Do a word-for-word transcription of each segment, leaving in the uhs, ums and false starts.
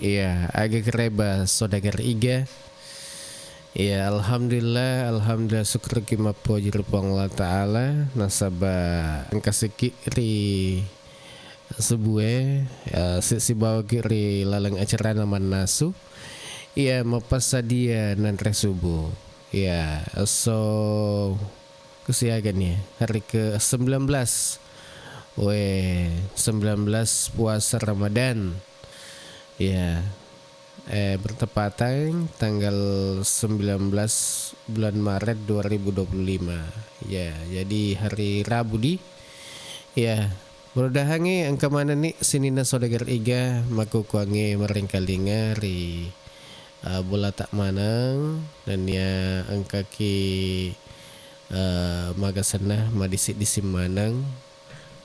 Iya, aga kereba saudagar iga. Iya, alhamdulillah, alhamdulillah, syukurki mappoji ri Puang Allah Ta'ala, nasaba engka sikki ri subue, eh, si-, sibawaki ri laleng acarana mannasu. Iya, mappassadia nanre subuh. Iya, esso Kesiaga nih, hari ke sembilan belas. Weh, sembilan belas puasa Ramadan. Ya, eh, bertepatan tanggal sembilan belas bulan Maret dua ribu dua puluh lima. Ya, jadi hari Rabu di. Ya, mudah-mudahan engka manenni sininna saudagar iga makukuangnge marengkalinga ri, eh, bolata maneng, nennia engkaki eh, magasenna madising-dising maneng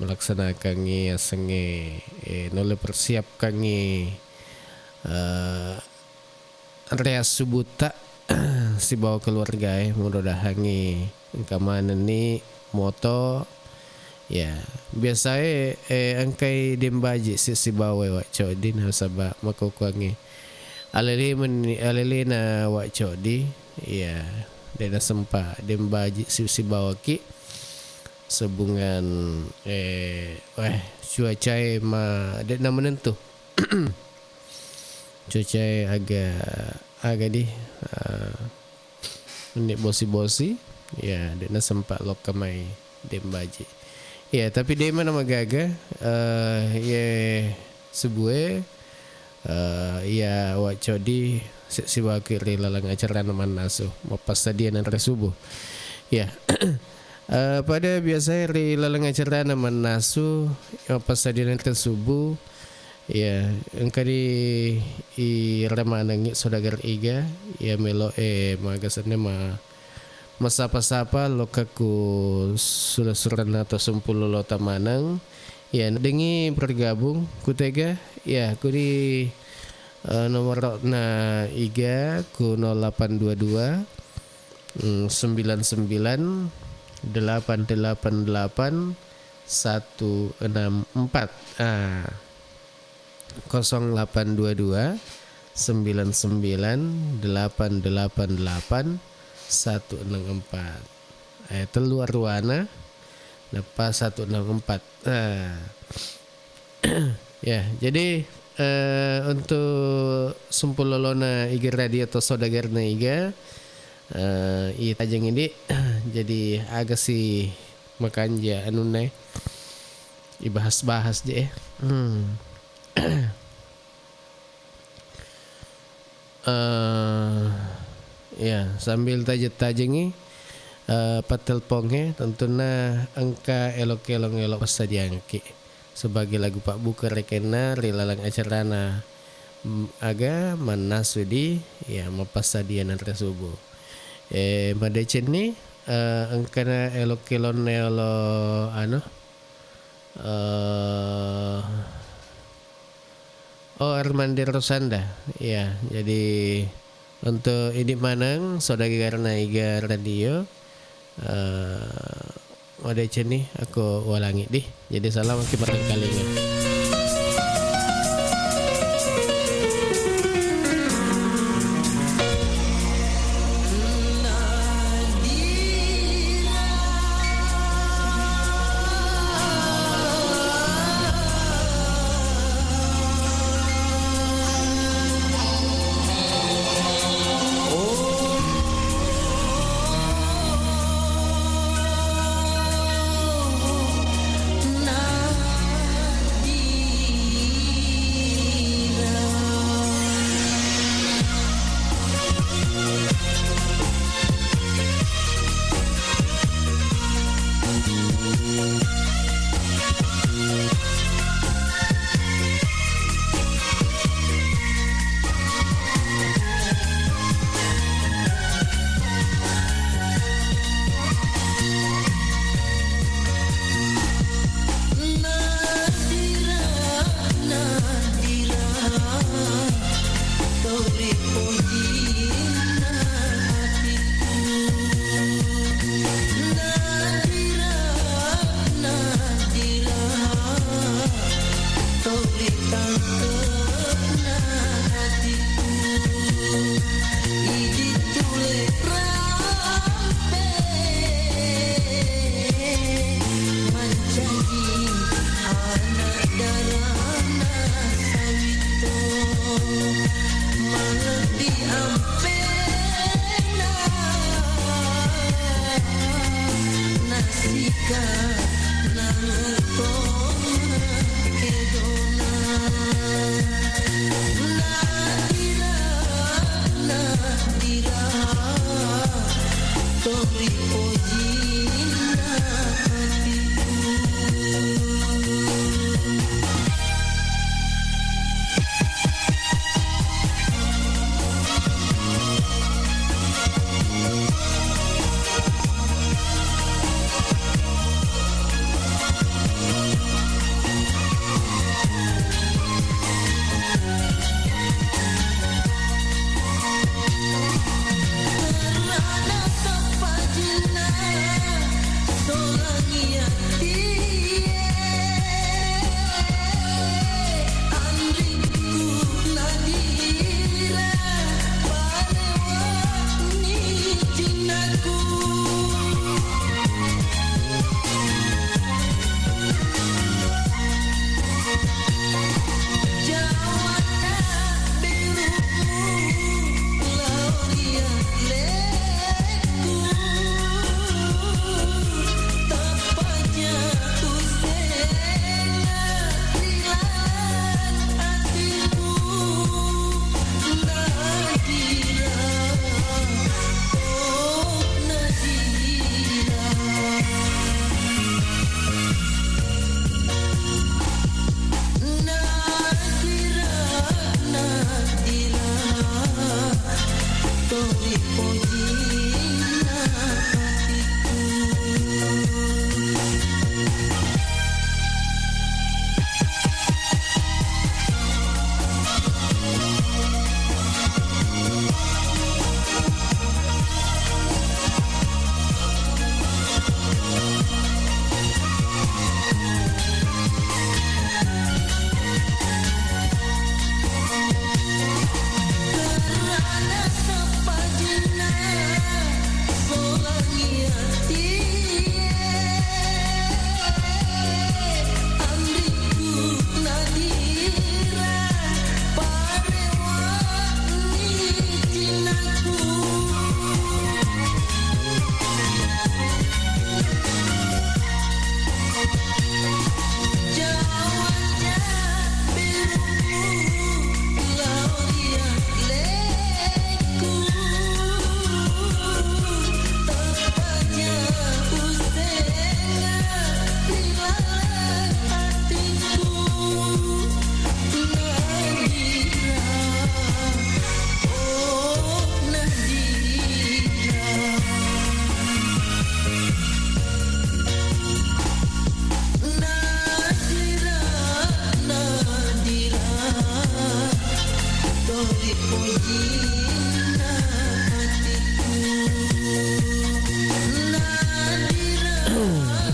melaksanakangngi asengnge, eh, nulle persiapkangngi, eh, reassubutta sibawa keluargae, mudah-mudahangngi engka manenni moto. Ya, biasae, eh, engkai dembaji si-, sibawa Wa Coddi nasaba makukuangngi alele menni-, alelena Wa Coddi. Ya, de nasempa dembaji si-, sibawaki. Sebungan, eh, weh, cuacae ma-, de'na menentu. Cuacae aga, aga di, ah, menni bosi-bosi, ya, de'na sempa lokka mai dembaji. Ya, tapi de mana magaga, eh, ye subue, Eh, iya, Wa Coddi, si-, sibawa ki ri laleng acarana mannasu, mappassadia nanre subuh. Iya. Eh, pada biasae ri laleng acarana mannasu, mappassadia nanre subuh, iya, engka di i remanengngi saudagar iga, iya melo, eh, magasenna ma-, Massapa-sapa lokka ku sura-suranna to sumpulolota maneng. Iya, dengi bergabung ku tega. Iya, ku di, eh, nomoro'na iga ku nol delapan dua dua, mm, sembilan sembilan, delapan delapan delapan, satu enam empat. Ah. Kosong delapan dua dua, sembilan sembilan, delapan delapan delapan, satu enam empat. Eh, tellu aruwana, nappa satu enam empat. Eh. Ya, jadi, eh, untuk sumpulolona Iga Radio atau saudagarna Iga, eh, iya tajeng idi, jadi aga si makanja anunna, eh, ibahas-bahas je, eh. Hmm. Eh, ya, sambil tajeng-tajengi, eh, pattelpongnge, tentunna engka elok-kelong elo passadiangekki sebagai lagu pabbuka rekenna ri laleng acarana, mm, aga mannasu di, ya, mappassadia nanre subuh. Eh, madecenni, eh, engkana elok-kelonna elo, anu, eh, Oh, Armande Rosanda. Iya, jadi untuk idi maneng saudagarna Iga Radio, eh, madecenni aku ulangi di. Jadi salam ki marengkalinga.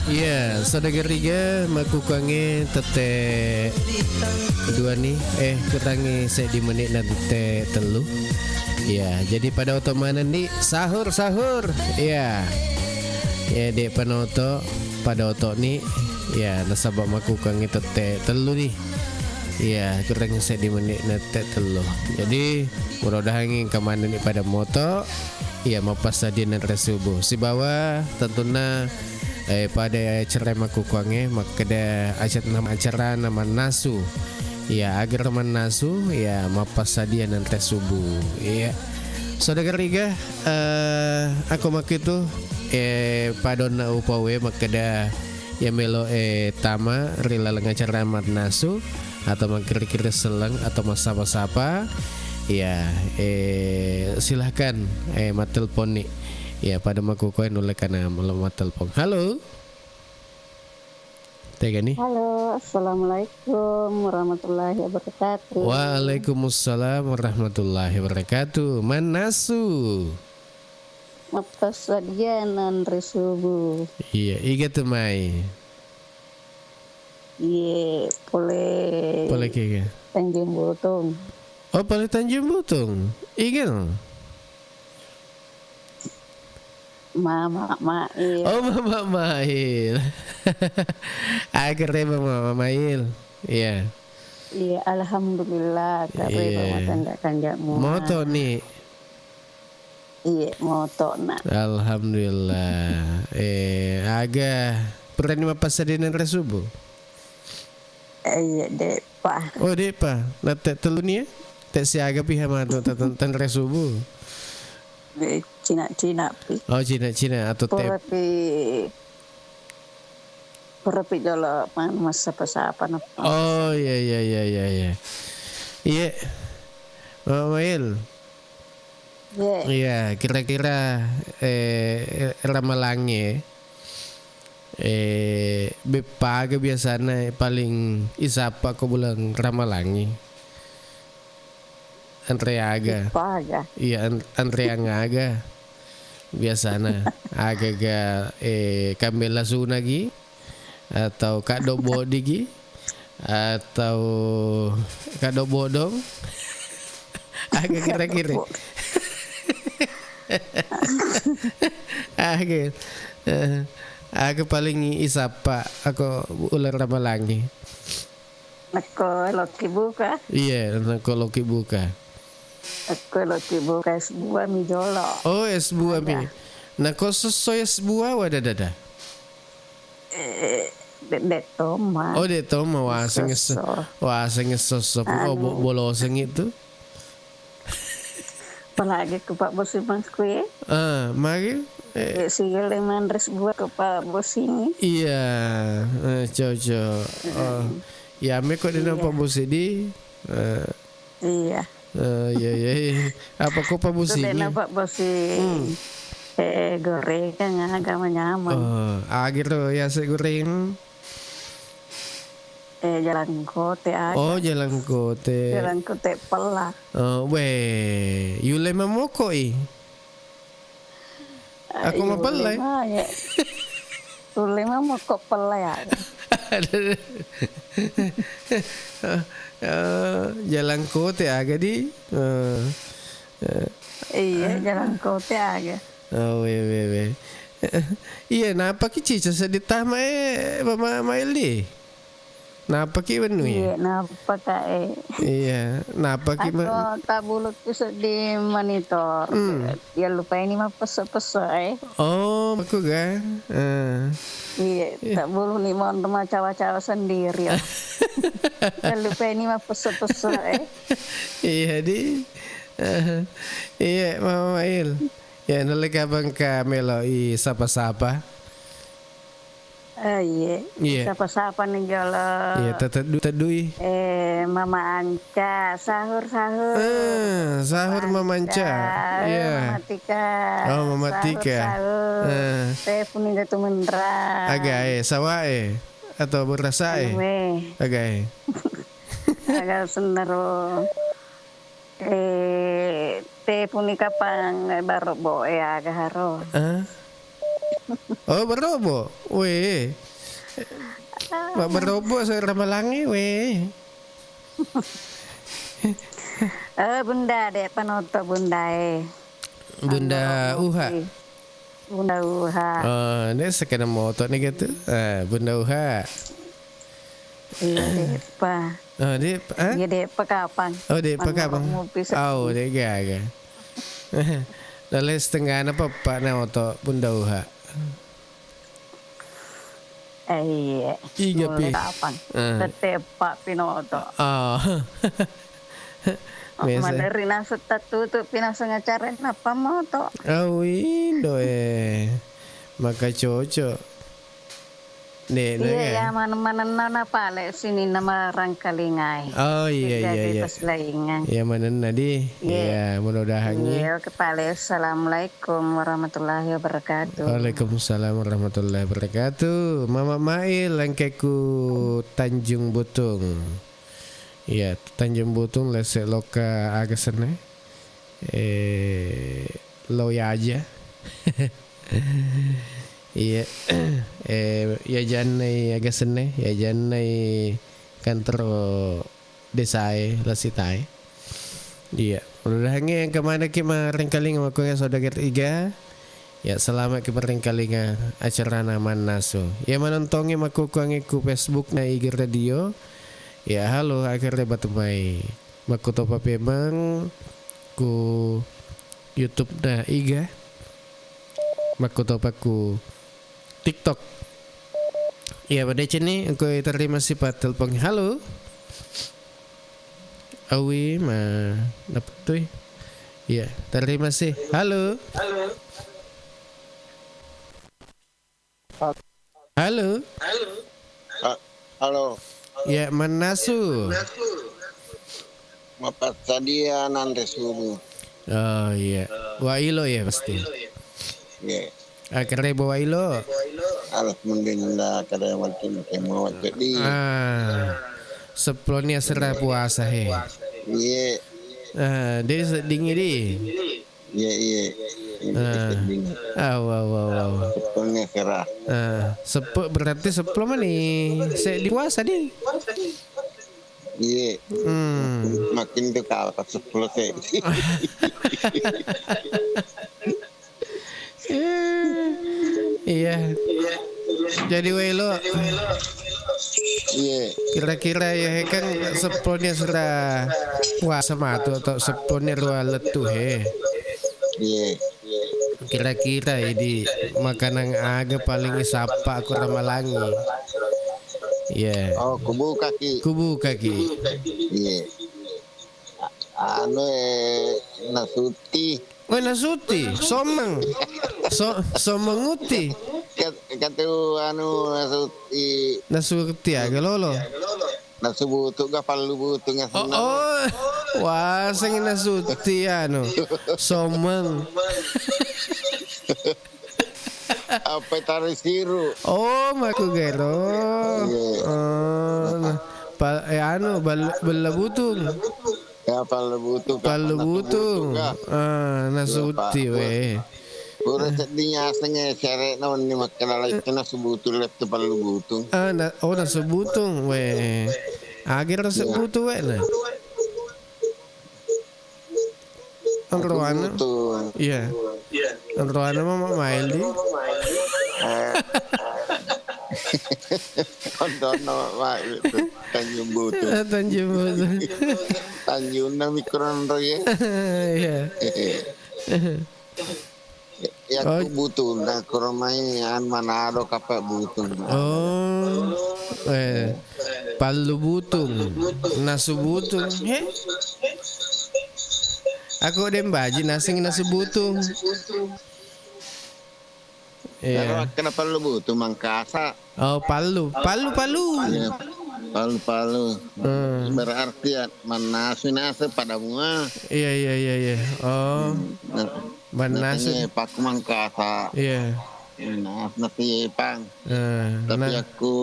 Iya, saudara Riga, makkukkuangnge tette dua ni, eh, kurangngi seddi menit na tette tellu. Iya, jadi pada oto maneng ni sahur, sahur. Iya. Ya, dek panoto, pada oto ni. Iya, nasaba makkukkuangnge tette tellu ni. Iya, kurangngi seddi menit na tette tellu. Jadi, mudah-mudahan engka maneng ni pada moto. Iya, mappassadia nanre subuh. Sibawa tentunna, eh, pada acara makkukkuangnge, makkeda acara, acarana mannasu. Iya, agara mannasu, iya, mappassadia nanre subuh. Iya. Saudara Riga, eh, aku makkitu, eh, padonna upawe makkeda iya melo, eh, tama ri laleng acara mannasu atau makkiri-kiri selleng atau massapa-sapa, ya, eh, silahkan, eh, mattelponni. Ya, pada makkukkuangnge nulle kana melo mattelpon. Halo? Tegani? Halo, assalamualaikum warahmatullahi wabarakatuh. Waalaikumsalam warahmatullahi wabarakatuh. Mannasu. Mappassadia nanre subuh. Iya, iga tu mai? Iye, pole Pole kega? Tanjung Botong. Oh, pole Tanjung Botong. Iga no? Mama Mail. Oh, Mama Mail. Agare Mama Mail. Iya. Iya, alhamdulillah, karena Iya. Rumah tangga kanjakmu. Moto ni. Iya, moto'na. Alhamdulillah. Eh, aga purani mappassadena anre subuh? Eh, iya, de'pa. Oh, de'pa. Natte telluni ya? Te siaga pi ha matu ta-, ta-, tanre subuh. Eh, cina-cina pi. Oh, cina-cina atau tep. Pura pi, pura pi jolo ma-, massapa-sapa na. Oh, iya, iya, iya, iya, iya. Iya. Mama Mail. Iya. Iya, kira-kira, eh, ramalangnge, eh, beppa aga biasana paling isappa ko bulan ramalangnge? Anre aga? Beppa aga. Iya, an-, anreang aga biasana? Aga ga, eh, kambella sunagi? Atau kaddo bodigi? Atau kaddo bodong? Aga kira-kira? Aga, eh, aga paling isappa ako uleng ramalangnge? Nakko lokki buka? Iya, nakko lokki buka. Nakko lokki buka es buah mi jolo. Oh, es buah mi. Ada. Nakko sesso es buah wada dada? Eh, de-, de' tomma. Oh, de' tomma, waseng esso. Sesso. Waseng esso, esso. Oh, bo-, anu. Boloseng itu. Apalagi ku Pak Bosi mangku ya. Ah, magi? Eh. Ya, sigale manres buah ke Pak Bosi ini. Iya, eh, cocok. Oh. Mm-mm. Ya, me kok dina Pak Bosi di, eh, Iya. Eh, iya, iya, iya. Apa ko Pak Bosi? Itu dena Pak Bosi. Hmm. Eh, goreng kan agak menyamang. Oh, agak tuh ya, saya goreng. Eh, jalan kote agak. Oh, jalan kote. Jalan kote pelak. Oh, weh, yule mamoko i. Aku mapellai. Ulle mamo ko pellai. Eh, jalan kote aga di. Eh, eh. Iya, jalan kote aga. Oh, we, we, we. Iya, napa ki cica sedih tama, eh, Mama Mail di? Napaki wennu, iya? Iya, napaka, eh. Iya, napaki ma- Ako tabulukku seddi monitor. Hmm. Yallupaini mappesso-pesso, eh. Oh, aku ga? Eh. Iya, iya. Tabuluni monro macawa-cawa sendiri, ya. Yallupaini mappesso-pesso, eh. Iya, di. Eh, iya, Mama Mail. Ya, nalika bangka melo i sapa-sapa. Eh, iye. Iye. Sapa-sapa ni jolo. Iye, teteddu-, teddui. Eh, Mama Anca, sahur, sahur. Eh, sahur Mama Anca. Mama Anca. Iye. Mama Tika. Oh, Mama Tika. Sahur, sahur. Eh. Teh puni datu menra. Aga e, sawa e? Atau berasa e? Anu e. Aga e. Aga sennaro. Eh, te puni kapang, eh, barobbo, eh, aga haro. Ah? Oh, barobbo? Weh. Ma barobbo, so ramalangi, weh. Eh, Bunda, de panoto Bunda, eh. Bunda Uha. Bunda Uha. Oh, ini sekena moto ni gitu. Eh, Bunda Uha. Iya, de'pa. Oh, de'pa, ah? Iya, de'pa kapang. Oh, de'pa kapang. Mangga mupi seddi. Oh, de gaga. Lalu setengahna peppa na oto Bunda Uha. Eh, iya. Iga pi. Mulai kapang. Ah. Tette eppa pinoto. Oh. Biasa. Maderri naseng tattutu pi naseng acara nappa moto. Oh, indo, eh. Maka cocok. Dek, iya, ya, maneng-manenna napale sininna marangkalingai. Oh, iya, iya, iya. Pas laingan. Iya, manenna di. Iya. Iya, mudah-mudahan, iya. Iya, oke, pale. Assalamualaikum warahmatullahi wabarakatuh. Waalaikumsalam warahmatullahi wabarakatuh. Mama Mail, engkeku Tanjung Butung. Iya, Tanjung Butung, lese loka aga senna. Eh, lo yaja. Iya. Eh, yajannai aga senna, yajannai kantoro desae, lasitae. Iya. Mudah-mudahan engka manekki marengkalinga makkuga saudagar iga. Ya, selamat ki marengkalinga acarana mannasu. Ya, manontongi makkukuangi ku Facebook na I G Radio. Ya, halo, akhirnya batu mai. Makkutopa pemeng ku YouTube na iga. Makkutopakku TikTok. Iya, madeceng ni, engko terima sipa telepon. Halo. Awi, ma, napetui. Iya, terima kasih. Halo. Halo. Ha-, halo. Ya, mannasu. Mapassadia nanre subuh. Oh, iya. Wailo ya pasti. Iya. Ah, kerebo wailo. Alhamdulillah, kada makin kemo jadi. Ah, sepuluh ni asera puasa he. Iya. Ah, dia sedingin di. Iya, iya. Ini sedingin. Ah, wow, wow, wow. Sepuluh ni asera. Ah, sepe-, berarti sepuluh mani. Saya di puasa di. Iya. Hmm. Makin tu kalah sepuluh saya. Iya. Jadi welo. Iya. Kira-kira ya kan sepuluh ni sudah puasa matu atau sepuluh ni rua letu he. Iya. Kira-kira ini makanan aga paling isapa aku ramalangi. Iya. Oh, kubuka ki. Kubuka ki. Iya. Anu, eh, nasuti. Oh, nasuti, someng. So-, someng uti. Kat-, katu anu, nasuti. Nasuti aga lolo. Nasu butu ga pallu butu. Oh, oh. Waseng nasuti anu. Someng. Apa tari siru? Oh, maku gero. Iya. Oh, nah. Pa-, eh, anu, bal-, bella butung. Ya, pallu butung, pallu butung. Ah, nasuti we. Pura seddi nyaseng e, sere na wenni makkeda lai kena subutu lettu pallu butung. Ah, na-, oh, nasu butung we. Agir nasu butu we na. Onroana. Iya. Onroana mama mail di. Eh. Onroana mama mail tu. Tanjung Butung. Tanjung Butung. Tanjung na mikron ro ya. Iya. Iya. Yakku butung, na kuromai an Manado kappa butung. Oh, eh, pallu butung, nasu butung. He? Aku dem baji naseng nasu butung. Iya. Kena pallu butung Mangkasa. Oh, pallu. Pallu, pallu. Iya, pallu, pallu. Hmm. Berarti ya, mannasu nasu pada mua. Iya, iya, iya, iya. Oh. Hmm. Mannasu. Natanya pakku Mangkasa. Iya. Nah, nasi pang. Eh, tapi nah. Aku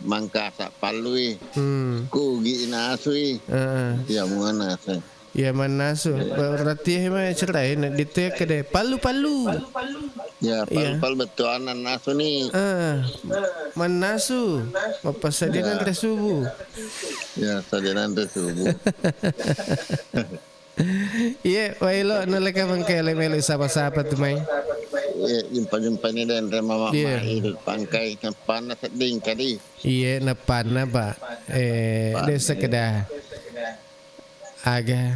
Mangkasa pallui. Hmm. Kugi nasui. Heeh. Ya, mua nasu. Iya, mannasu. Berarti he mai cerai, na ditu ya kede. Pallu-pallu. Ya, iya. Pallu-pallu betuanna nasu ni. Ah, mannasu. Mappassadianna ya. Re subuh. Ya, sadianna re subuh. Iya, wailo naleka mangkele melo sapa-sapa tu mai. Iya, jumpa-jumpa ni dan re mama iya. Mai pangkai nappanna sedding kadi. Iya, nappanna, Pak. Eh, desa kedah. Aga.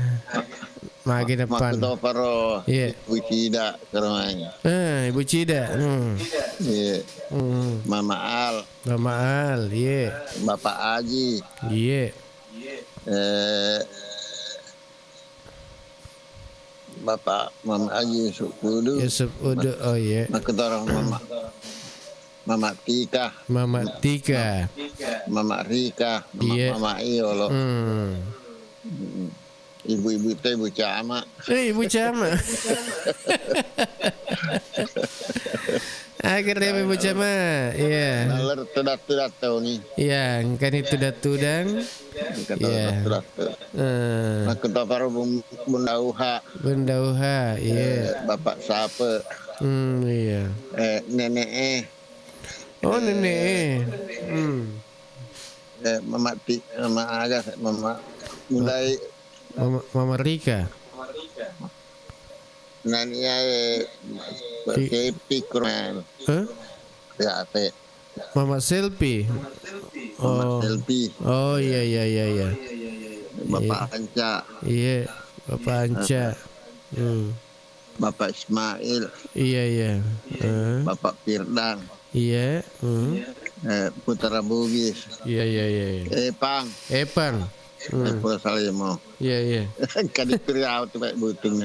Magi depan. Makkutoparo. Iya. Ibu Cida ke rumahnya. Ah, Ibu Cida. Hmm. Iya. Hmm. Mama Al. Mama Al, iya. Bapak Aji. Iya. Eh, Bapak Mama Aji Yusuf Kudu. Yusuf Kudu, oh iya. Makkutoparo Mama. Mama Tika. Mama Tika. Mama Rika. Mama, iya. Mama Iolo. Hmm. Mm-mm. Ibu-ibu te Ibu Cama. Eh, Ibu Cama. Akhirnya Ibu Cama. Iya. Naler tudat-tudat tau ni. Iya, engkani tudat-tudang. Engka tudat-tudat tau. Eh. Makkutoparo Bun-, Bunda Uha. Bunda Uha, iya. Eh, Bapak Sape. Hmm, iya. Eh, Nenek eh. Oh, Nenek eh. Hmm. Eh, Mama Ti-, Mama Aga, Mama Mulai. Mama, Mama Rika. Nania, eh, Sepi Kurman. Hah? Ya, Te. Mama Selfie. Mama Selfie. Oh, iya, iya, iya, iya. Bapak Anca. Iya, Bapak Anca. Hmm. Bapak Ismail. Iya, iya. Eh. Bapak Firdan. Iya. Hmm. Eh, Putra Bugis. Iya, iya, iya, iya. Epang. Epang. Hmm. Epang Salimo. Iya, iya. Kadi Priau tu baik butung.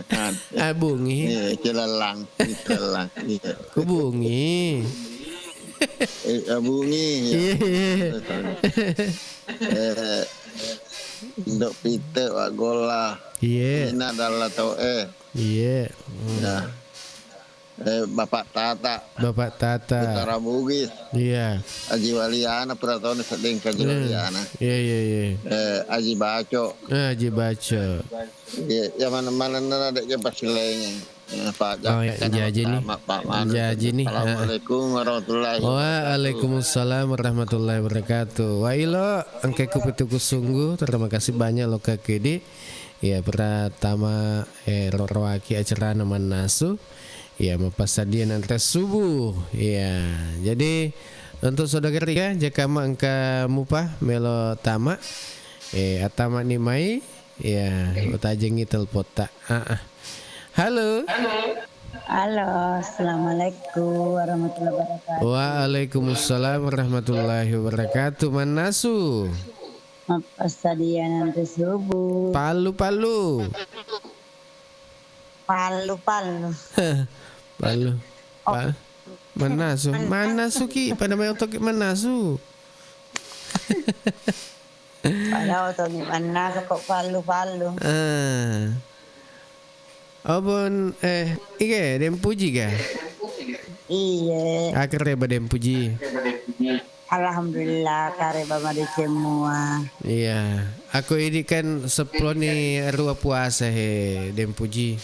Ah, bungi. Iya, Cilelang, Cilelang. Iya. Ku bungi. Eh, ah, bungi. Iya, iya. Eh, Ndok Pite, Wak Golla. Iya. Ina Dalla Toe. Iya. Hmm. Ya. Eh, Bapak Tata. Bapak Tata. Utara Bugis. Iya. Aji Waliana, pura toni sedding ka Aji Waliana. Iya, iya, iya. Eh, Aji Baco. Eh, Aji Baco. Iya, ya mana-mana nana dek je pasti lainnya. Ya, Pak. Oh, ya, Jaksa, jaji nih. Pak Manu. Jaji nih, heeh. Assalamualaikum warahmatullahi wabarakatuh. Waalaikumsalam warahmatullahi wabarakatuh. Wa ilo, engke ku pitu ku sungguh. Terima kasih banyak lo Kak Kedi. Ya, pertama, eh, ro-, roaki acarana mannasu. Iya, mappasadia nanre subuh. Iya. Jadi, untuk saudara Rika, jaka ma engka mupa melo tama. Eh, atama ni mai. Iya, utajengi telpotta. Ah, ah. Halo. Halo, assalamualaikum warahmatullahi wabarakatuh. Waalaikumsalam warahmatullahi wabarakatuh. Mannasu. Mappasadia nanre subuh. Pallu-pallu. Pallu-pallu. Pallu. Oh. Pa-, mannasu. Mannasu ki, pada mai otoki mannasu. Pada otoki mannasu kok pallu-pallu. Ah. Obon, eh, ike, Dempuji ga? Iye. Akere ba Dempuji. Alhamdulillah, kareba madeceng mua. Iya, aku ini kan sepuloni arua puasa he, Dempuji.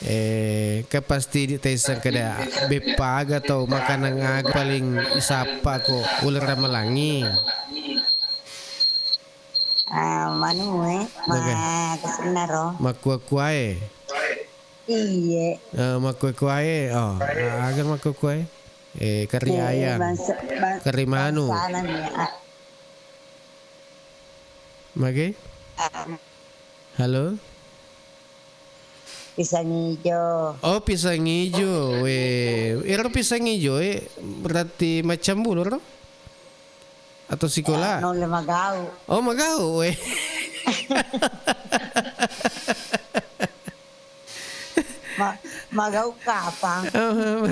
Eh, kan pasti di taisseng kada beppa aga atau makanang aga paling isappa ko uleng ramalangi. Ah, manu e, ma-, oke. Kesennaro. Makkua-kuae. Iye. Eh, makkua-kuae. Oh, aga makkua-kuae? Eh, kari ayam. Eh, bangsa, bang-, kari manu. Bangsana mi, ah. Mage? Ah. Halo? Pisang ijo. Oh, pisang ijo. Weh, ero pisang ijo, eh, berarti macam bulu, ro? Atau sikola? Eh, naulle magau. Oh, magau, weh. Ma-, magau kapang. Oh,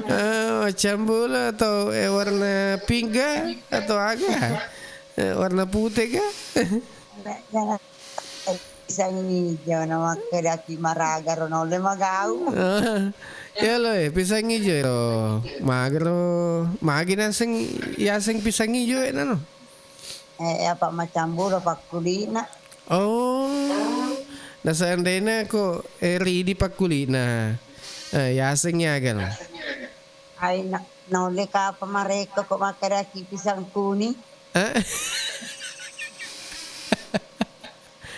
eh, macam bola atau, eh, warna pink kah? Atau aga? Eh, warna putih kah? Nggak, jangan. Pisang ijo na makkedaki maraga ro naulle magau. Ah, ya lo, eh, pisang ijo ro. Magero, magi naseng, yaseng pisang ijo, eh, nano. Eh, apa macam bulu pakkulina. Oh, na seandainya ko, eh, ridi pakkulina. Eh, yaseng ya kan? Ai, na-, naulle kapa marekko ko makkedaki pisang kuning? Eh?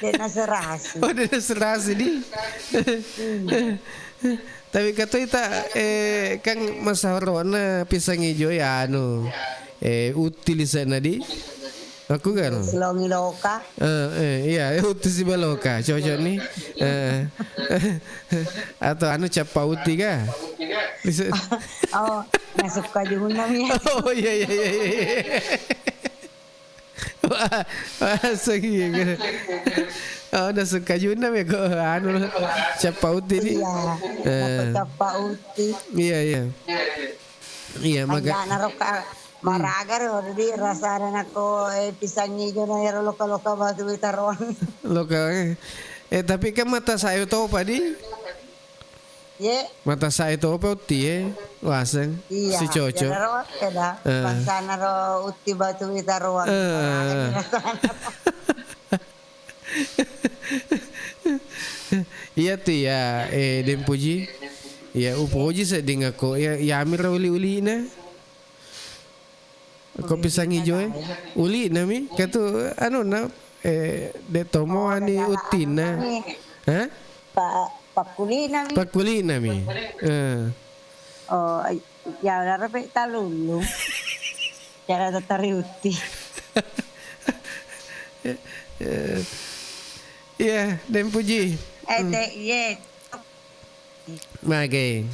De' naserasi. Oh, de' naserasi di. Hmm. Tapi katoi ta, eh, kan masaharona pisang ijo ya anu, eh, utti lise'na di. Aku kan. Silongi loka. Eh, eh, iya, eh, utti siba loka, cocok nih. Eh. Atau anu cappa utti kah? Lise- Oh, nasukka junna mi. Oh, iya, iya, iya, iya, iya. Wah, wah, segi, gitu. Oh, nasukka junna mi ko anu, cappa utti di. Iya, eh. Cappa utti. Iya, iya. Iya, maka- Panjana roka, hmm. Maraga ro, di rasana nako, eh, pisang ijo na ero loka-loka batu witaroang. Loka, eh. Eh, tapi kan mata saya topa di. Ye. Mata saya topa utti, eh, waseng. Iya, si cocok. Ero, eh, da. Eh. Bangsana ro utti batu witaroang. Eh. Maraga rasana. Iya tu ya, eh, Dempuji. Ya, upoji sedding ako. Ya, yamiro uli-ulina. Ko pisang ijo e? Uli'na mi? Katu anunna, eh, de' tomo ani uttinna. Hah? Pa-, pakkuli'na mi. Pakkuli'na mi. Eh. Oh, ya, lara pe talulung. Cara tatari utti. Eh, iya, Dempuji. Eh, hmm. Te-, iye. Mage.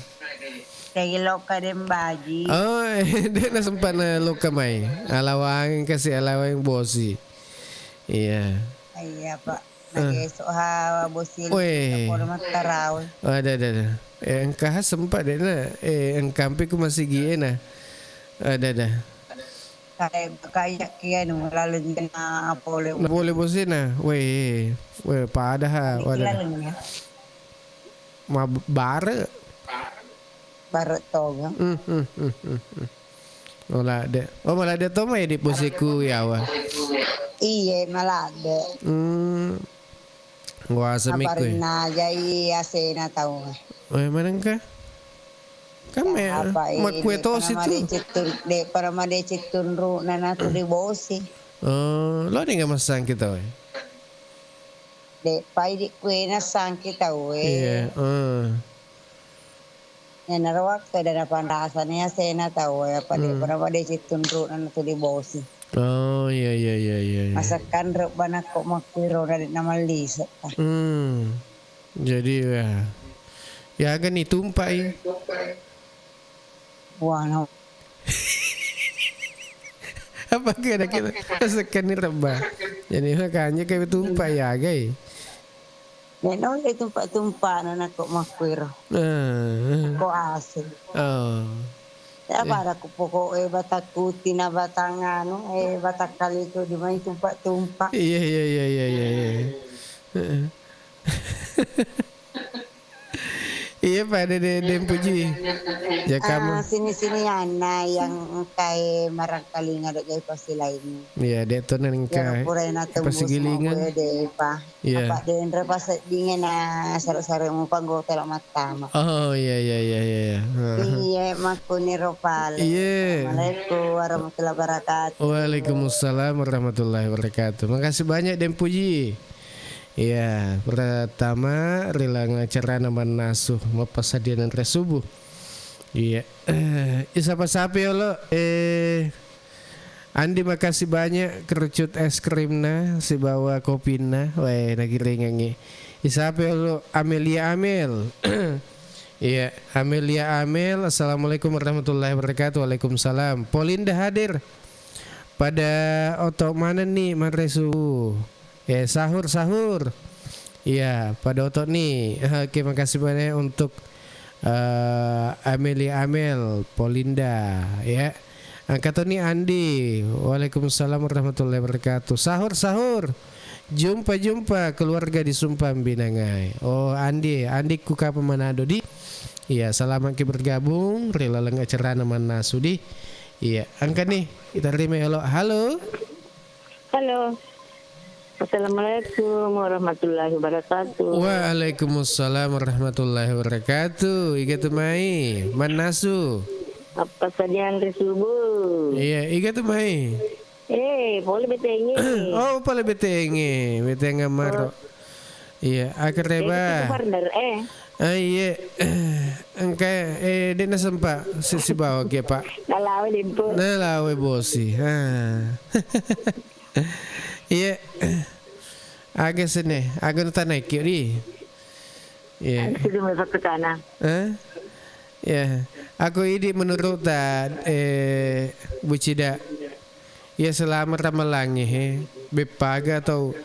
Lagi lokka deng baji. Oh, de' na sempat na lokka mai. Alawang kasi, alawang bosi. Iya. Iya, Pak. Lagi esok ha bosi. Weh. Pole mattarawe. Ada, ada, ada. Eh, engka ha sempat de' na. Eh, engka ampe ku masigi e na. Ada, ada. Kayak, kayak kia nu lalu jena pole. Na pole bosi na. Weh, weh, pada ha. Ada. Lalengnya. Ma bare. Bare toga. Hmm, hmm, hmm, hmm, hmm. Maladde. Oh, maladde to mai di posiku yawa. Iye, maladde. Hmm. Nguasa miku. Abarenna jai asena tau. Eh, manengka? Kan me, apa, eh, makkue de' tosi tu. Pada madeceng tun-, de' pada madeceng tunru nana tu di bosi. Oh, lo ni nggak masang kita, weh? De' pai di kue na sangki tau, eh. Iya, eh. Iyanaro wakkeda napanrasani asena tau, apa de' Hmm. pernah madeceng tunru'na natu di bosi. Oh, iya, iya, iya, iya, iya. Masakan rebba nakko makkuiro na de' namallise. Hmm. Jadi, ya. Ya, kan itumpai. Wah, no. Apa kira kita? Masakan ni rebba. Jadi, makanya kayak tumpai ya, gai. Neno le tumpa-tumpana nakko makkuiro. Eh. Ko ase. Oh. Ya, eh, pada ku pokok, eh, batang kuti na batang anu, eh, batang kali tu di mai tumpa-tumpa. Iya, iya, iya, iya, iya, iya. Heeh. Iya, pada de-, de' puji. Ya, kamu. Ah, sini-sini ana yang engkae marangkalinga de' jai pasti lain. Iya, de' to nengka. Ya, pura na tembus pasigilingan. Mau gue de' pa. Iya. Apa denre paseddingnge na sare-sare mupa nggo tela mattama. Oh, iya, iya, iya, iya, iya. Heeh. Iya, makkuniro pale. Iya. Assalamualaikum warahmatullahi wabarakatuh. Waalaikumsalam warahmatullahi wabarakatuh. Makasih banyak, Deng Puji. Iya, pertama, ri laleng acarana mannasu, mappasadia nanre subuh. Iya. Eh, isapa-sapa yolo, eh, Andi, makasih banyak kerucut es krimna sibawa kopinna. Weh, nagiringengngi. Isapa yolo Amelia Amel. Iya, Amelia Amel. Assalamualaikum warahmatullahi wabarakatuh. Waalaikumsalam. Polinda hadir. Pada oto manenni manre subuh. Eh, sahur, sahur. Iya, pada oto ni. Oke, makasih banyak untuk, eh, Amelia Amel, Polinda, ya. Angkat ni Andi. Waalaikumsalam warahmatullahi wabarakatuh. Sahur, sahur. Jumpa, jumpa keluarga di Sumpang Binangai. Oh, Andi, Andi ku kapa Manado di. Iya, selamat ki bergabung ri laleng acarana mannasu di. Iya, angkat ni. Kita terima yolo. Halo. Halo. Assalamualaikum warahmatullahi wabarakatuh. Waalaikumsalam warahmatullahi wabarakatuh. Iga tu mai? Mannasu. Apa saja anre subuh? Iya, iga tu mai? Eh, pole betengnge. Oh, pole betengnge. Beteng amaro. Oh. Iya, akreba. Eh, itu partner, eh. Ah, iya. Engka, eh, de' nasempa si, sibawa ki, Pak. Nalawe dempo. Nalawe bosi. Ah. Iya. Aga sene, aga nu tanaiki di. Iya. Sudah mulai satu kana. Eh? Ya. Aku idi menurut ta, eh, Bucida. Ya selama ramalangi he, beppaga atau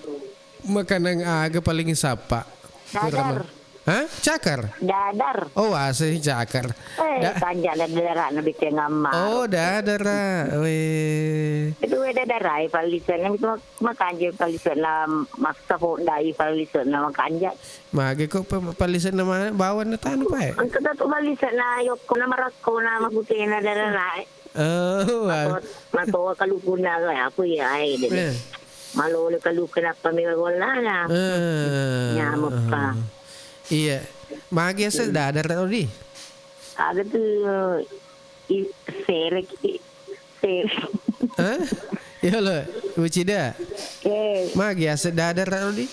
makanan aga paling sapa? Dadar. Hah? Cakar? Dadar. Oh, asli cakar. Eh, da- kanja dadara na bicara ngamma. Oh, dadara. Weh. Itu we dadara, eh, paling sana itu makanja paling sana maksa po dai paling sana makanja. Mage ko pa-, paling sana mana bawa na tanu pa, eh? Engka tu paling sana yokko na marakko na makutena dadara, eh. Oh, wah. Matoa, matoa kalukunna, aku ya, ai, dede. Eh. Malolo kalukunna, apa mega gollana. Eh. Nyamuk, eh, pa. Iya. Magi ase dadar, Odi? Aga tu, i-, serek, i-, serek. Hah? Iya lo, Bucida. Eh. Magi ase dadar, Odi?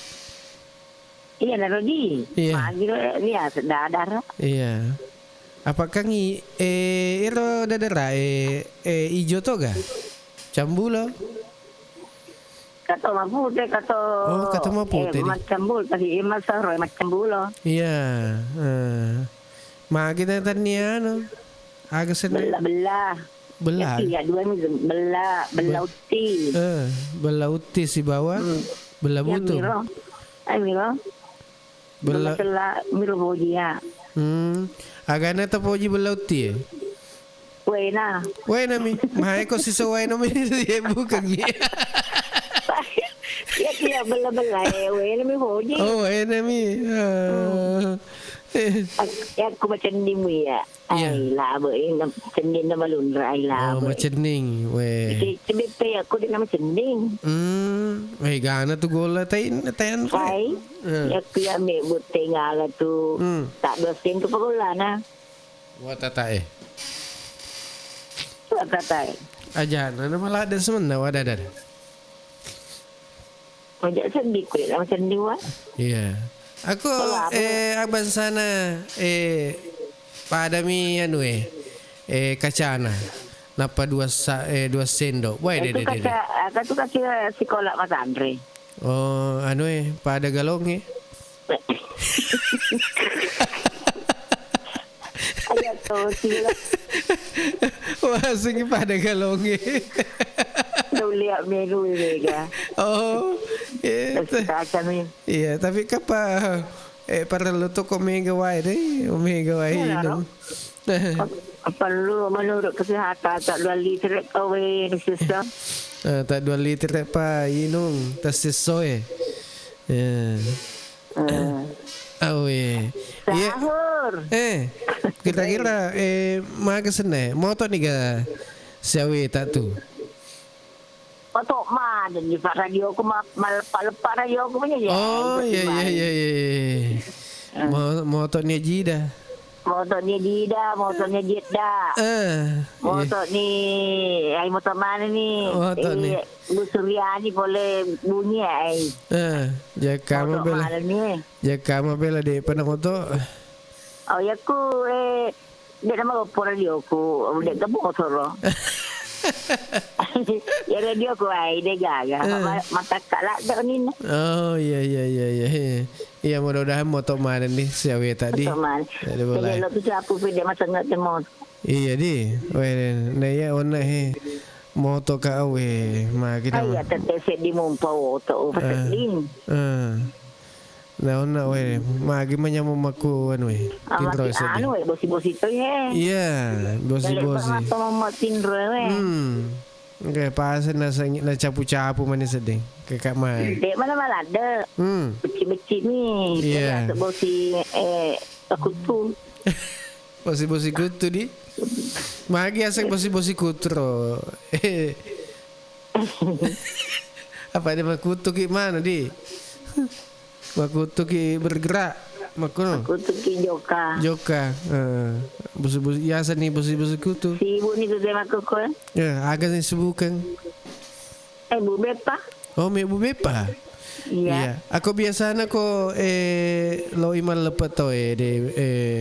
Iya, naro di. Iya. Magi ro, iya, dadar. Iya. Apakah ngi-, eh, iro dadara, eh, eh, ijo toga? Cambulo? Kato mapute, kato, oh, kato mapute, eh, di. Maccambulo, tapi, eh, masaro, eh, maccambulo. Iya, eh. Magi na tannia anu? Aga senna? Bella-bella. Bella. Iya, iya, dua mi bella, bella Be-, utti. Eh, bella utti sibawa hmm. Bella butung. Iya, miro. Ai, miro. Bella. Bella sella, miro poji ya. Hmm. Agana to poji bella utti e? Wena. Wena mi. Mahe ko siso wena mi, ye bukan mi. Ya, iya, bella-bella, eh, wena mi poji. Oh, wena mi. Ah. Hmm. Eh. Ak-, ya, aku macam ni mu ya. Iya. Ai, labe, eh, na-, cending na malunra, ai, oh, labe. Macenning, weh. Ike, cebette ya, aku de na macenning. Hmm, weh, gana tu gola, tai, tai anu, tai. Ai, eh. Ya, aku ya, me, butte ngala tu. Hmm. Tak dosen tu pagolana. Wah, tata, eh. Wah, tata, eh. Aja, na, na malah ada semenna, wah, ada, ada. Aja seddi, kulit nama seddi, wah. Iya. Aku, kalau aku eh, abang sana, eh, pada mi anu, eh, eh, kacana. Nappa dua sa-, eh, dua sendok. Wah, itu de, de, de, de. Kaca, aku tu kaca sekolah Mas Andre. Oh, anu, eh, pada galong, eh. Aja to, sila. Wah, sing pada galong, eh. Ulia melu mega. Oh, iya. Terus kaca mi. Iya, tapi kapa, eh, parellu to ko mega wae deh, mega wae. Iya, ino. Ap-, perlu menurut kesehatan, tak dua liter kau, eh, susah. Eh, tak dua liter pa inung, tak sesuai. Ya. Eh. Awe. Iya. Sahur. Eh, kira-kira, eh, maga senna, moto ni ga siawe tak tu? Oto maneng ni, Pak, radioku ma-, maleppa-leppa radioku punya, ya. Oh, iya, iya, iya, iya, iya. Eh. Mo-, moto ni Jida. Moto ni Jida, moto ni Jidda. Eh, iya. Moto ni, ai, moto mana ni? Moto ni. Eh, Bu Suryani pole bunyi, ai. Eh, jakka moto bela. Mana ni? Jakka bela de pernah moto. Oh, ya ku, eh, Dek nama goppo radioku, dek gabung soro. Ya radioku ai, de gaga. Eh. Ma-, matakka ladde ninna. Oh, iya, iya, iya, iya. Iya, mudah-mudahan moto maneng ni siawe tadi. Moto maneng. Jadi boleh. Lo tu siapu pede masang ngerti moto. Iya, di. Weh, nah iya, ona, he. Moto ka awe, magi nama. Iya, tette seddi mumpa oto, eh, seddi. Eh. Naonna we, magi manyameng makku anu we, ah, tinro mati seddi. Anu we, bosi-bosi to ye. Iya, bosi-bosi. Dale pernah to mama tinro we. Hmm. Oke, pas na sangi-, na capu-capu mani seddi. Kakak mai. Dek mana maladde. Hmm. Becci-becci mi. Iya. Jadi, bosi, eh, kuttu. Bosi-bosi kuttu di. Magi aseng bosi-bosi kuttu ro. Apa de makutu ki mana di? Makutu ki bergerak, makkuno. Makutu ki joka. Joka. Eh, busu-busu, biasa ni busu-busu kutu. Sibuk ni tu de makuku, eh. Ya, aga ni sibukan. Eh, Bu Beppa. Oh, me Bu Beppa. Iya. Iya. Ako biasana ko, eh, lo iman lepet to, eh, de, eh,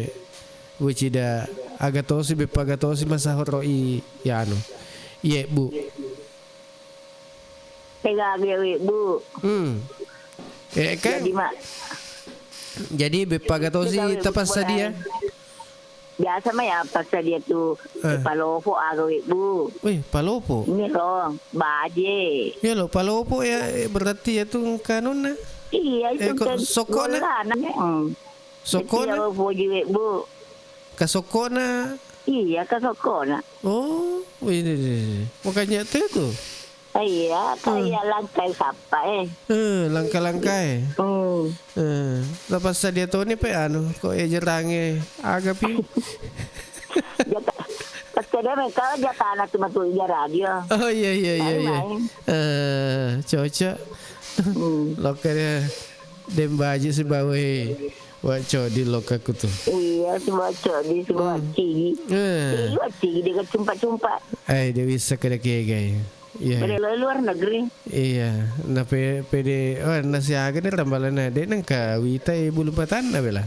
wecida aga tosi, Beppa aga tosi masahoro i, ya, anu. Iye, Bu. Tega gawe, Bu. Hmm. Eh, kan? Jadi, Mak. Jadi, Beppa aga tosi tapassadia? Biasa mai appassadia tu, eh, palopo aga we, Bu. Wih, palopo? Ini ro, baje. Iya lo, palopo ya, eh, berarti ya tu kanunna. Iya, itu eh, kok kan sokona? Bolana, mm. Sokona? Itu ya, poji we, Bu. Kasokona? Iya, kasokona. Oh, ini, ini, ini. Makanya tu tu. Iya, kayak langkai sapa, eh. Eh, langka-langka, eh. Hmm. Eh, lepas sadia toni pe anu, kok ya jerange aga pi. Jata, pas kada mereka jatana cuma tu iya radio. Oh, iya, iya, iya, iya. Main-main. Eh, cocok. Hmm. Loka dia dem baji si bawe. Wa codi loka kutu. Iya, si bawa codi, si bawa cigi. Eh. Iya, cigi dia cumpa-cumpa. Ai, dia bisa kada kegai. Iya. Pada luar, luar negeri. Iya, na pe-, pede, oh, na siaga ni rambalana, de nengka wita e bulu patanna bela.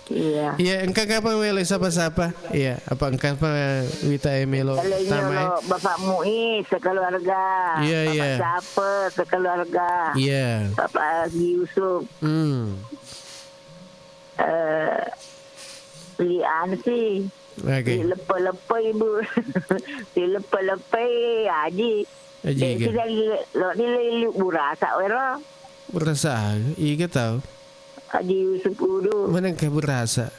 Iya. Iya, engka apa melo sapa-sapa? Iya, apa engka apa wita e melo tamai? Bapak Muiz sekeluarga. Iya, iya. Bapak Cape sekeluarga. Iya. Bapak Haji Yusuf. Hmm. Eh, li anu si, Oke. Li leppe-leppe, Ibu. Li leppe-leppe, Aji. Aji, Dek, ke? Sida li, lo ni li, li burasa wero. Burasa, iga tau? Aji Yusuf Udu. Manengka burasa?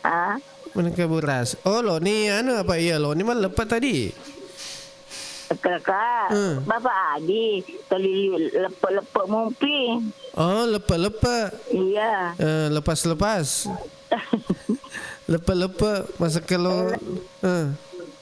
Ah? Manengka burasa? Oh, lo ni anu apa iya, lo ni maleppe tadi? Kaka, Hmm. Bapak Adi, tali leppe-leppe mumpi. Oh, leppe-leppe. Iya. Eh, lepas-lepas. Leppe-leppe, masa kalau, eh.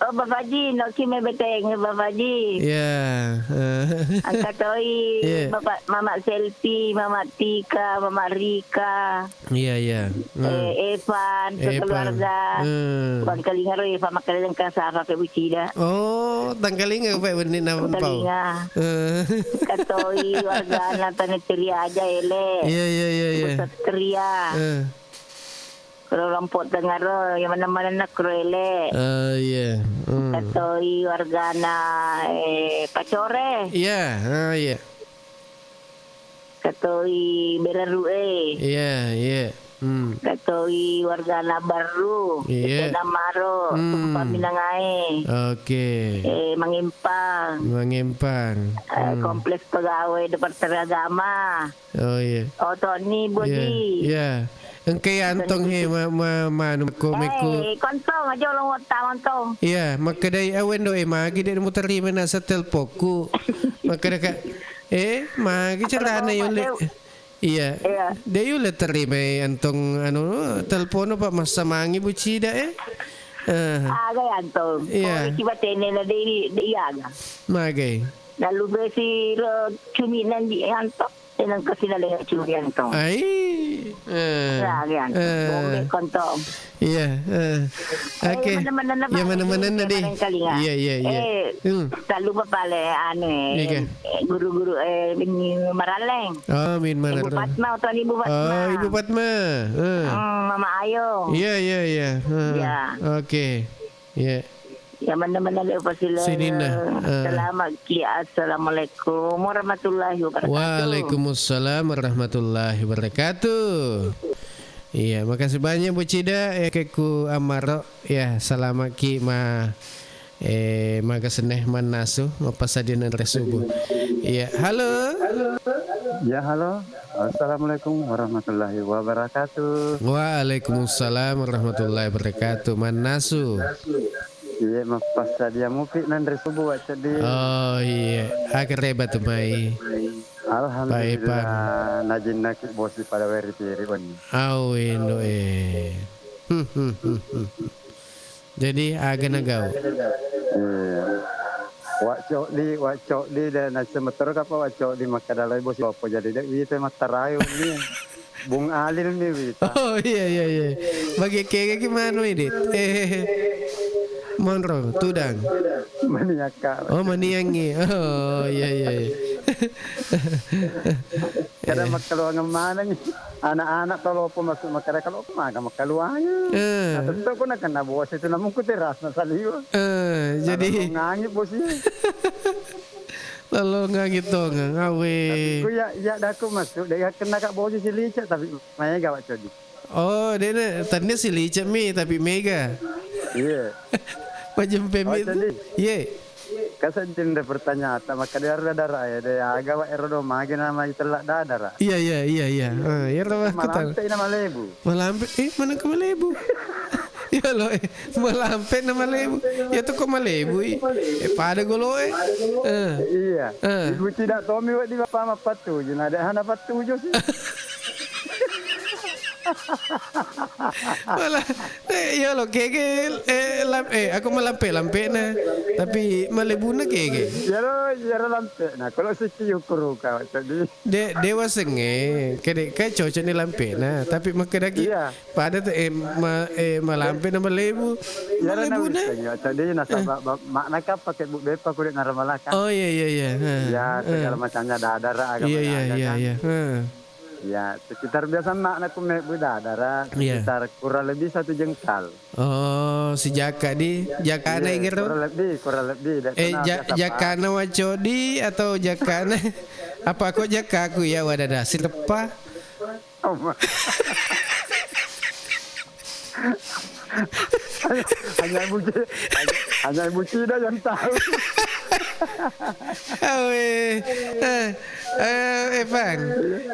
Oh, Bapak Ji, no ki me beteng, Bapak Ji. Iya, eh. Angkat toi, Iya. Bapak, Mama Selfie, Mama Tika, Mama Rika. Iya, iya. Hmm. Eh, Evan, Evan. Sekeluarga. Hmm. Bangkalinga ro Evan, makkaleng kasa apa ke bucida. Oh, tangkalinga, Pak, benih nama, Pak? Tangkalinga. Eh. Katoi warga Natane Teri aja, ele. Iya, iya, iya, iya. Pusat Teria. Eh. Kero Lompok Tengah ro, yang mana-mana nak kero ele. Ah, iya. Hmm. Katoi wargana, eh, Pacore. Iya, ah, iya. Katoi Berarue. Iya, iya. Hmm. Katoi wargana Barru, Iya. Katana Maro, Hmm. Tumpang Minangae. Oke. Eh, Mangempang. Mangempang. Eh, Hmm. Kompleks Pegawai Departemen Agama. Oh, iya. Oto ni, Boji. Iya. Engka ya, Antong, he, ma-, ma-, manu, mekko, mekko. Eh, kontong aja lo ngotta, Antong. Iya, makkedai awen do, eh, magi de' muterima nasa telpokku. Makkeda ka, eh, magi carana yo le-, Iya. Iya. De' yulle terima, eh, Antong, anu, telpono, Pak, massamangi bucida, eh. Eh. Aga ya, Antong. Iya. Ko kiba tene na de', de' iya aga. Magai. Lalu besi ro cumi nandi, Antong. Tenang kasi na lenga cumi, Antong. Ai. Eh. Lagi, Antong. Eh. Bombe kontong. Iya, eh. Eh, Oke. Yang mana-mana na, Yang mana-mana na, deh. Iya, iya, iya. Eh, Hmm. tak lupa pale ane, Iya. Eh, guru-guru, eh, ini Maraleng. Oh, min Ibu Maraleng. Fatma, atau Ibu Fatma. Oh, Ibu Fatma. Eh. Hmm, Mama Ayo. Iya, iya, iya. Eh. Iya. Oke. Iya. Yang mana-mana le upasile. Sininna. Eh. Selamat ki. Assalamualaikum warahmatullahi wabarakatuh. Waalaikumsalam warahmatullahi wabarakatuh. Iya, makasih banyak, Bu Cida. Eh, keku Amaro. Ya, salama ki ma, eh, maga seneh mannasu, mappasadia nanre subuh. Iya, halo. Ya, halo. Assalamualaikum warahmatullahi wabarakatuh. Waalaikumsalam warahmatullahi wabarakatuh. Mannasu. Iya, mappassadia mupi nanre subuh, Wa Ceddi. Oh, iya. Akereba tu mai. Alhamdulillah, Paipan. Najinnaki bosi pada weri tiri wenni. Au, indo, eh. Hmm, hmm, hmm, hmm. Jadi, aga na gau? Iya. Wa Coddi, Wa Coddi, dan nasi metero kapa Wa Coddi makkada lai bosi apa jadi dek wita mattarayu ni. Bung Alil ni wita. Oh, iya, iya, iya. Bagi kega ki manu ini? Eh, Monro, Tudang. Maniakka. Oh, Maniangi. Oh, iya, iya, iya. Kada Eh. makkaluangan maneng. Anak-anak kalau apa masuk makkada kalau apa maga makkaluangan. Eh. Nah, tentu aku nak kena bos itu namun ku teras na saliwa. Eh, jadi ngangi bos ini. Lalu ngangi tongang, awe. Tapi ku ya, ya daku masuk, dia kena kak bos si licak, tapi maega Wa Coddi. Oh, dia na, tadi si licak mi, tapi mega. Iya. Majempe Oh, mi tu. Jadi? Iya. Kasa jenda pertanyaan, maka dia ada darah ya, dia aga wa ero do magi nama itella dadara. Iya, iya, iya, iya. Ah, iya, nama kata. Malampe nama lebu. Malampe, eh, mana ke malebu? Ya lo, eh, malampe nama lebu. Ya tu kok malebu, eh. Eh, pada golo, eh. Eh. Iya. Eh. Ibu tidak Tommy wa di bapak mapatuju, nah, ada hana patuju sih. Wala, eh, iya lo, kege, eh, lam-, eh, aku malampe-lampe na, tapi malebuna kege. Iya lo, iya lo lampe. Nah, kalau siki ukuruka tadi. De-, dewa senge, kede, kai cocok ni lampe na, tapi makedaki Iya. pada tu, eh, ma-, eh, malampe na malebu. Iya lo, malebuna. Nah, bisa, iya. Tadi nasaba, Eh. ba-, makna ka pakai bu bepa kulit naramalaka. Oh, iya, iya, iya. Ha. Ya, Eh. segala macamnya dadara, agama Iya, iya, ada iya, kan. Iya. Ha. Ya, sekitar biasa makna ku mebbu dadara, Iya. sekitar kurang lebih satu jengkal. Oh, si jaka di, jakana Iya, ingiro? Kurang lebih, kurang lebih. Dak Eh, kenal ja-, biasa, Pak. Jakana Wa Coddi atau jakana? Apa kok jakaku ya, wadada, si tepa? Hanya, hanya Ibu Ci-, hanya, hanya Ibu Cida yang tahu. Awe. Eh, eh, Evan.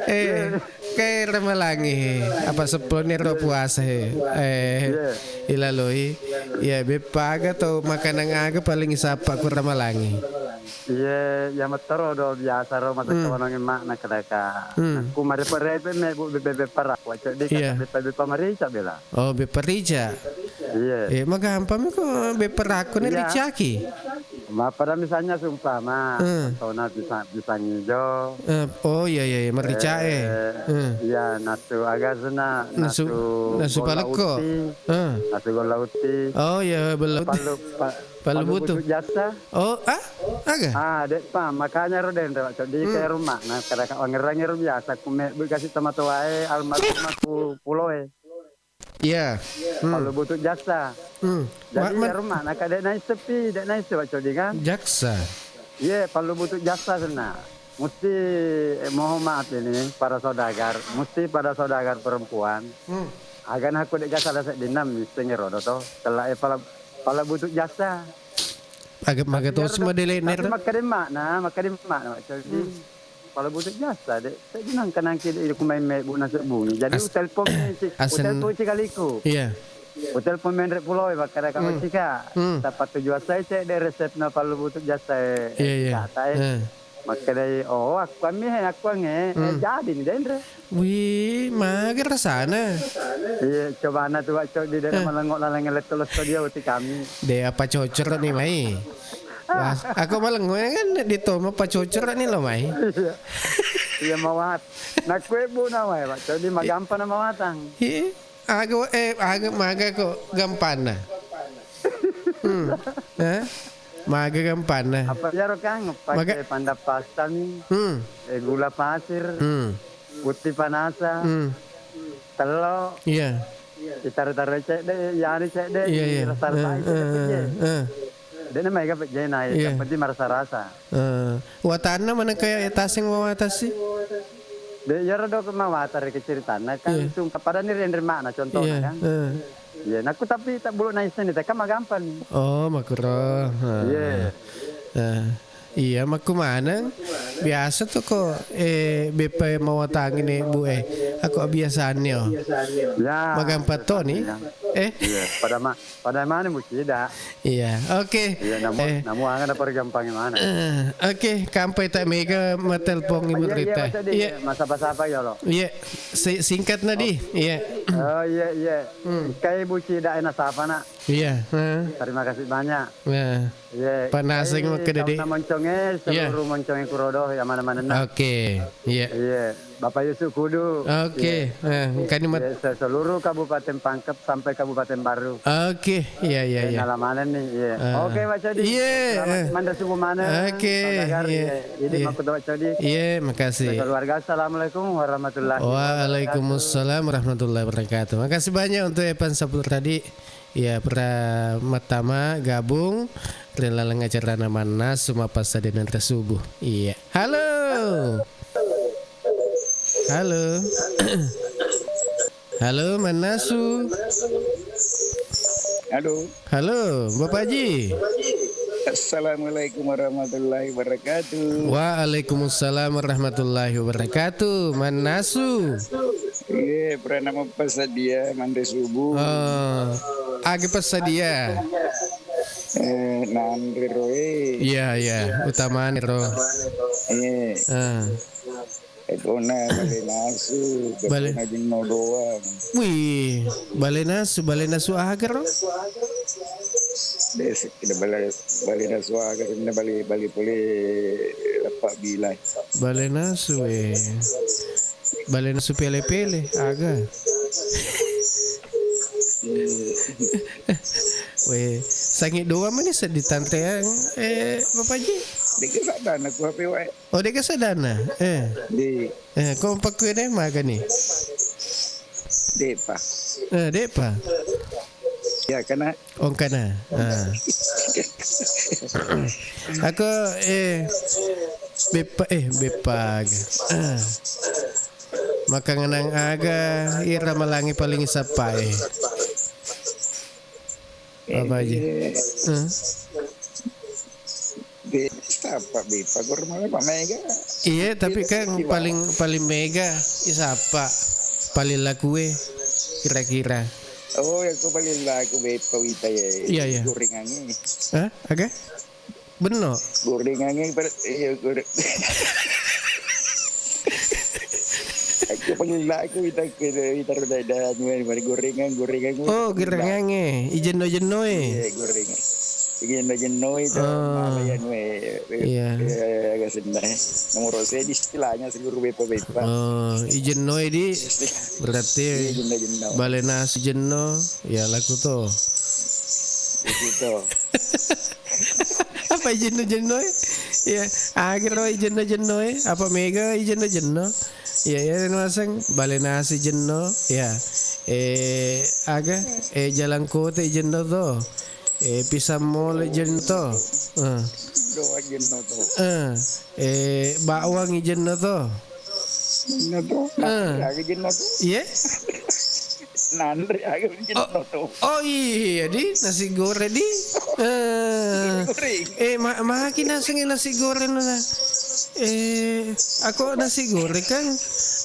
Eh, kae Ramalangi. Apa seppulo ni ro puasa he. Eh, Iya. Ilaloi. Ya, beppa aga atau makanan aga paling isapa ku Ramalangi. Iya, iya, mettoro do biasa ro masa Hmm. kawanang emak na kedaka. Hmm. Aku marepe-repe me bu bebe para. Wacok di Iya. kata bepa-bepa marica bela. Oh, beppa rica. Iya. Eh, magampang mi ko beppa rakko ni Iya. ricaki. Ma pada misalnya seumpama, Hmm. contohna pisang, pisang hijau. Eh, oh, iya, iya, iya, merica, eh. Eh, Hmm. iya, nasu agasena, Nasu, nasu nasu golla palekko. uti. Hmm. Nasu golla uti. Oh, iya, bella uti. Palu, pa-, Palu palu butu. butu jasa. Oh, ah? Aga? Ah, dek pa, makanya ro den ro, di Hmm. ke rumah, nah, kada ka wangerang ro biasa, ku me, bu kasih tomatoae, almarhum aku puloe. Iya. Hmm. Palu butuh jasa. Hmm. Jadi Ma-, ma- ya rumah, nah, kadek naik sepi, dek naik sepi, Pak Codi, kan? Jaksa. Iya, palu butuh jasa, sena. Mesti, eh, mohon maaf ini, para saudagar, mesti pada saudagar perempuan. Hmm. Agan aku dek jasa rasa dinam, mesti ngerodo to. Telah, eh, pala, pala butuh jasa. Aga, maga Tapi to ya, semua dele tapi ner. Makkeda makna, makkeda makna, Pak Codi. Hmm. Pala butuh jasa, dek. Saya bilang, kenang kiri, aku main me, bu, nasib bunyi. Jadi, As-, utelpon ni, si, asen-, utelpon si kaliku. Iya. Utelpon menre pulo, makkeda, kamu Hmm. cika. Hmm. Dapat tujuan saya, cek, dek, resepna palu butuh jasa, eh, Iya, iya. Kata, eh. Eh. Makkeda, oh, aku ambil, eh, aku ange, eh, Hmm. jadi ni, Dendre. Wih, mager sana. Iya, coba anak tuh, Pak Codi, dek, Eh. melengok laleng elet tulis studio, uti kami. Dek, apa cocor ni, mai? Wah, aku malengngo kan di toma pacocor ni lo mai. Iya. Iya, mawat. Nakku ebu nawai, Pak. Jadi magampa na mawatang. Iya. Aga, eh, aga, maga ko gampanna. Hmm. Eh? Maga gampanna. Apa jaro kang Maga- pakai pandak pasta mi, Hmm. eh, gula pasir, Hmm. putih panasa, Hmm. tello. Iya. Ditaruh-taruh cedde, yani cedde, Iya, iya. rasa-rasa Eh, itu eh, eh, pejje. Eh. Dena mai ka pejje na, Iya. yang penting marasa-rasa. Eh. Watanna mana kayak taseng wawatasi? De, yaro dok mawata rek ceritana kan Iya. sung pada ni rendre makna contohnya Iya. kan. Eh. Iya, naku tapi tak bulu naik seni, tak kan magampang ni. Oh, makuro. Eh. Iya. Eh. Iya, makku maneng. Biasa tu ko, eh, bepa mawatangi ni, Bu, eh. Aku abiasannya, oh. Ya. Magampa to ni. Ya. Eh? Iya, pada ma-, pada mana mesti dah. Iya, oke. Iya, namu, Eh. namu angan apa gampang mana? Eh, oke, kampai tak mega matelpon Iya, iya, berita. Mas Adi, Iya. iya, masa apa-apa ya lo. Iya, si-, singkat nadi. Iya. Oh, iya, iya. Hmm. Kai buci dak enak sapa nak? Iya, heeh. Terima kasih banyak. Nah. Iya. Panasing Kai makkeda, Dek. Tauna monconge, Iya. seluruh monconge kurodo, ya mana-mana. Oke, iya. Iya. Bapak Yusuf Kudu. Oke, Iya. nah, engkani mat- Iya, se-, seluruh Kabupaten Pangkep sampai Kabupaten Baru. Oke, iya, iya, Iya, iya. nala maneng nih, iya. Ah. Oke, Pak Codi. Iya, Selamat eh. mandi subuh maneng. Oke, Saudagar, iya, iya. Jadi iya. makutu Pak Codi. Iya, makasih. Keluarga, assalamualaikum warahmatullahi wabarakatuh. Waalaikumsalam warahmatullahi wabarakatuh. Makasih banyak untuk Evan Saputra tadi. Iya, pra matama gabung ri laleng acarana Mannasu mappassadia nanre subuh. Iya. Halo. Halo. Halo, Mannasu. Halo. Halo, Bapak Haji. Assalamualaikum warahmatullahi wabarakatuh. Waalaikumsalam warahmatullahi wabarakatuh. Mannasu. Iya, pernah nama passadia manre subuh. Oh, agi passadia. Eh, nanre roe. Iya, iya, utamane ro. Iya. Ah. Ekona bale nasu, Bale. Ekona jenno doang. Wih, bale nasu, bale nasu aga ro? Des-, kita bale, bale nasu aga, kita bale, bale pole lepak bilai. Bale nasu, eh. Bale nasu pele-pele, aga. Weh, sangi doang mani seddi tanteang, eh, Bapak Ji. Deke sadana ku H P wae. Oh, deke sadana. Eh. Di. Eh, ko pakku de magani. Depa. Eh, depa. Ya, kana. Oh, kana. Ah. Aku, eh, bepa, eh, bepa. Ah. Makangenang aga ira malangi paling isappae? Apa aja? Eh, Hah? Be-, sapa bepa gor malah Pak Mega. Iya, tapi kan paling, paling mega isapa? Paling lakue kira-kira. Oh, ya, aku paling laku bepa wita ya. Iya, iya. Gorengannya. Hah? Aga? Benno. Gorengannya pada, iya, goreng. Aku paling laku wita, wita roda dan mari gorengan, gorengan. Oh, gorengannya. Ijenno-jenno e. Iya, gorengan. Ijenno-jenno itu Oh. Malayan we. Iya. Iya, agak senang. Nomor saya di istilahnya seguru bepa-bepa. Oh, ijenno e di. Berarti Iya, ijenno-jenno. Bale nasi jenno, ya laku to. Itu. Apa ijenno-jenno e? Ya, akhir lo ijenno-jenno e. Apa mega ijenno-jenno? Ya, ya, nuaseng bale nasi jenno. Ya. Eh, aga? Eh, jalangkote jenno to. Eh, pisang mole jenno to. Eh. Doa jenno to. Eh, eh, bawang jenno to. Jenno to. Eh. Aga jenno to. Iya? Nanre aga Oh, jenno to. Oh iya, di nasi goreng, di. Eh, Goreng. Eh, ma maki naseng nasi goreng na. Eh, aku nasi goreng kan.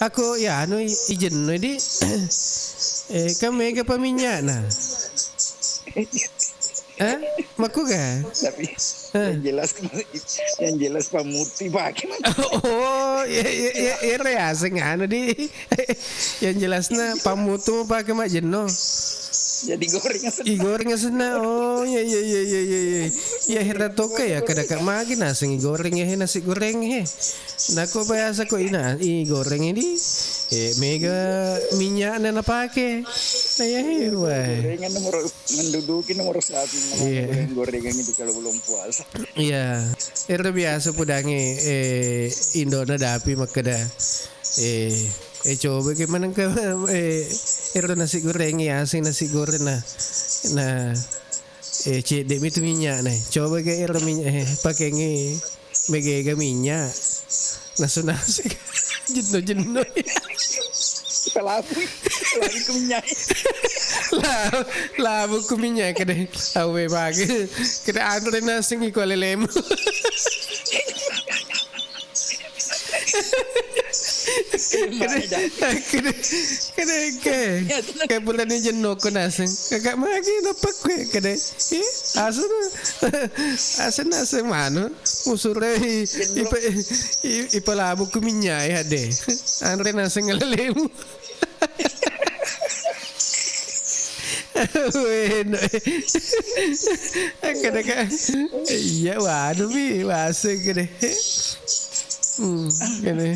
Aku ya anu i- ijenno, di. Eh, kan mega paminyakna. Eh, maku ga? Tapi Eh. yang jelas, yang jelas pamuti pakai. Oh, iya, iya, iya, iya, aseng anu, di. Yang jelasnya pamutu pakai mak jenno. Jadi goreng asena. I goreng asena. Oh, iya, iya, iya, iya, iya, iya. Ya, hera toka ya, kada kak magi naseng i goreng ya, he, nasi goreng he. Nako biasa kok ina, i goreng ini. Eh, mega minyak na napake. Nah, ya, he, wah. Gorengan nomor, menduduki nomor satu, Iya. Gorengan itu kalau belum puasa. Iya. Ero biasa pudangi, eh, Indona dapi makkeda. Eh, eh, coba ke maneng ke, eh, ero nasi goreng ya, asing nasi goreng na. Nah, eh, cedde mi tu minyak na. Coba ke ero minyak, eh, pakengi megega minyak. Nasu-nasu. Jenno-jenno. Kita labu. Labu ke minyak. La-, labu ke minyak kede. Awe bagi. Kede anre nasing iko lelemu. Kede, kede, kede, ke. Kayak bulan ini jenno ko nasing. Kakak magi nopak kue kede. Ih, asal, asal nasing manu. Usurei ipa, i-, ipalabu ku minyak ya de. Anre naseng lelemu. Weno. Kada ka. Iya, waduh, mi, wase kede. Hmm, kede.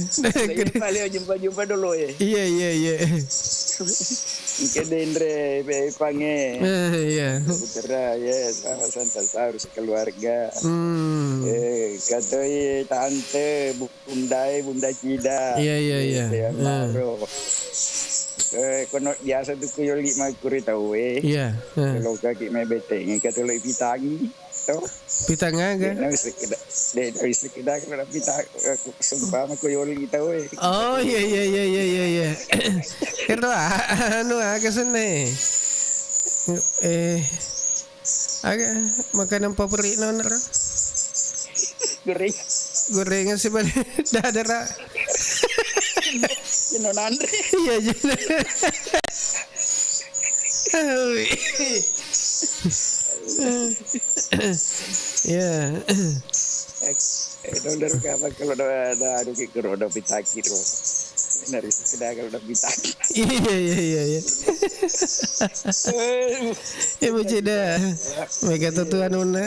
Kede. Paling jumpa-jumpa dulu ya. Iya, iya, iya. Kede Indre, pe-, pange. Eh, iya. Putra, ya, sama Santa Saur sekeluarga. Hmm. Eh, katoi tante, bu-, Bundae, Bunda Cida. Iya, iya, iya. Iya, Maro. Eh, kono biasa tu ku yoli makkuri tau e. Iya, eh. Kalau kaki mai beteng, kata lo pitangi. To. Pitang aga? Dek na wis keda, dek na wis keda kalau na pitang, aku sumpah mah ku yoli tau e. Oh, iya, iya, iya, iya, iya, iya. Ero, anu, aga senna e. Eh, Aga makanan favoritna onro? Goreng. Gorengan sibali dadara. Jenno nanre. Iya, jenno. Iya. Eh, dong, dari kapan kalau udah, udah anu ki, kalau udah pitaki tuh. Dari sekedar kalau udah pitaki. Iya, iya, iya, iya. Ibu Cida. Mega tuh, tuh anuna.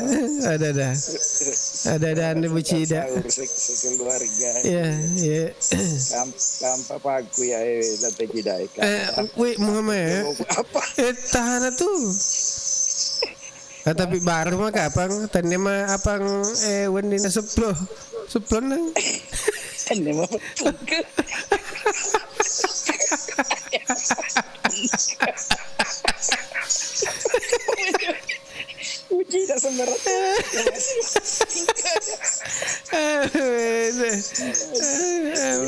Ada, ada. Ada, ada anu Ibu Cida. Sahur se-, sekeluarga. Iya, iya. Kam-, kampa paku ya, eh, Tante Cida, eh, Eh, kampa. Wi, Muhammad. Apa? Eh, tahan tuh. Ah, tapi baru mah kapang, tenne mah apang, eh, wenni na sepuluh, sepuluh nang. Tenne mah pungke. Uji dah sembarang. Ah, weh, deh. Ah, ah,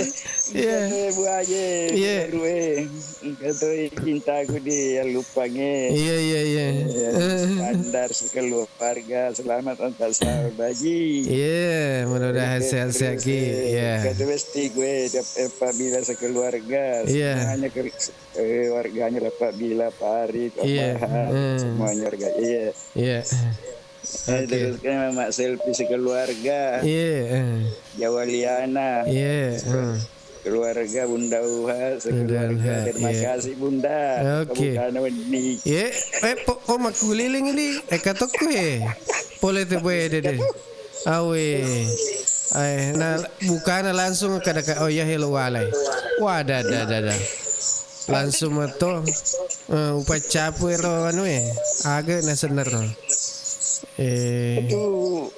iya. Aje, Iya. Baru, eh. Engka toi cintaku di Alupang, eh. Iya, iya, iya. Eh, Iskandar sekeluarga, selamat ulang tahun, Baji. Iya, mudah-mudahan Oke, sehat-sehat terus, ki. eh, Iya. Kata besti gue, dap-, eh, Pak Bila sekeluarga, Iya. Semuanya ke, eh, warganya lah Pak Bila, Pak Arif, Pak Iya. Bahar, Hmm. semuanya warga. Iya. Iya. Eh, Oke. Terus kan Mak Selfie sekeluarga. Iya, eh. Jawaliana. Iya, hmm. Keluarga Bunda Uha, Bunda sekeluarga. Uha, Terima iya. kasih, Bunda. Oke. Pabukana wenni. Iya, eh, po-, oh, makkuliling ini. Eh, katokku, eh. Pole te boy, dede. Awe. Eh, nah, bukana langsung kada ka-, oh, iya, hello, walai. Wah, dada, dada. Langsung meto. Eh, upaccapu ero anu, eh. Aga nasenner. Eh. Aduh.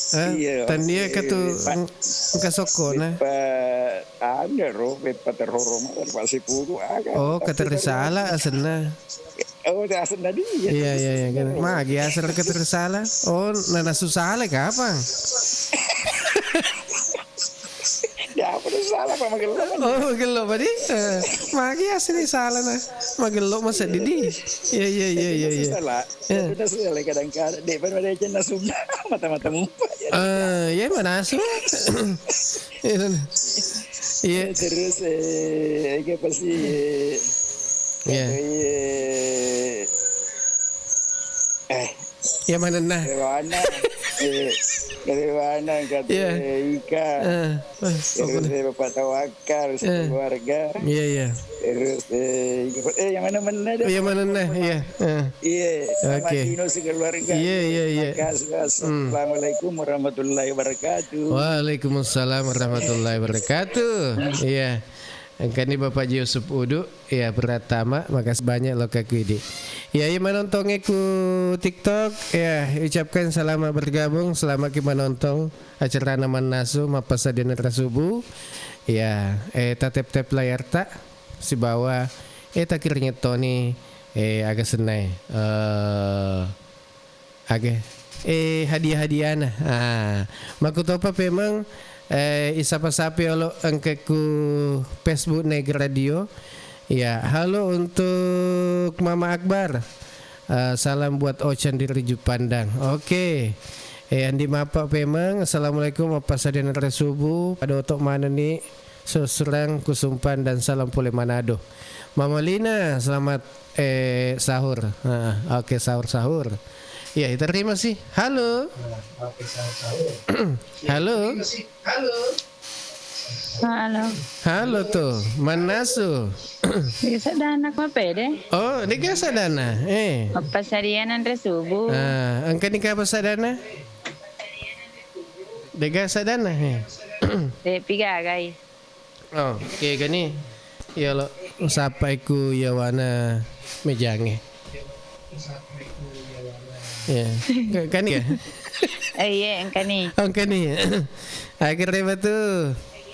Eh, Iya, tandia eh, katu Pak, eng-, engka sokko na. Pak, anu ro, Pak Terhorong, Pak Sipuru, aga. Oh, Tapi Katerisala asenna. Oh, asenna dia. Iya, iya, iya, kan. Magi asal Katerisala. Oh, nanasu sale kapang. Ya, apa tuh salah, Pak? Magello, Pak. Oh, magello, Pak, di? Eh, magi asli salah, nah. Magello masa didi. Iya, iya, iya, iya, iya. Salah. Iya. Itu salah kadang-kadang. Dek, pada ada channel Sunda. Mata-mata mumpah, ya. Ah, iya, mana asu? Iya, nah. Iya. Terus, eh, apa sih, eh, Iya. apa, eh, eh, Iya, manenna. Rewana, eh, Rewana, kata Iya. Ika. Eh, eh, Terus, apa? eh, Bapak Tawakal, Eh. sekeluarga. Iya, iya. Terus, eh, eh, yang mana-mana deh. Iya, manenna, iya. Eh. Iya, sama Oke. Dino sekeluarga. Iya, iya, iya. Terima kasih. Hmm. Assalamualaikum warahmatullahi wabarakatuh. Waalaikumsalam warahmatullahi wabarakatuh. Iya. Engkani Bapak Yusuf Udu, ya, pertama, makasih banyak lo Kak Widi. Ya, iya, manontonge ku TikTok, ya, ucapkan selamat bergabung, selamat ki manonton acarana mannasu, mappasadena rasubu. Ya, eh, tatep-tep layarta, sibawa, eh, takiringettoni, eh, aga sennae. Eh, Aga, eh, hadiah-hadiahna. Ah, makkutopa pemeng, eh, isapa-sapi olo engka ku Facebook Neg Radio. Ya, halo untuk Mama Akbar. Eh, salam buat Ocan di Riju Pandang. Oke. Eh, andi mapa pemeng. Assalamualaikum, mappasadena rasubu. Pada otok mana ni? Sesurang Kusumpan dan salam pole Manado. Mama Lina, selamat, eh, sahur. Heeh, oke, sahur-sahur. Ya, terima kasih. Halo. Halo. Halo. Halo tuh, Manasu. Desa Dana ko pede? Oh, di Desa Dana. Eh. Apa sarian anre subuh? Ah, engka ni kapa sadana? Dega sadana, eh. De pigagai. Oh, oke gani. Ya lo, sapa iku yawana mejange. Ya, kan ya? Eh, iya, engkani. Oh, engkani. Akhirnya batu.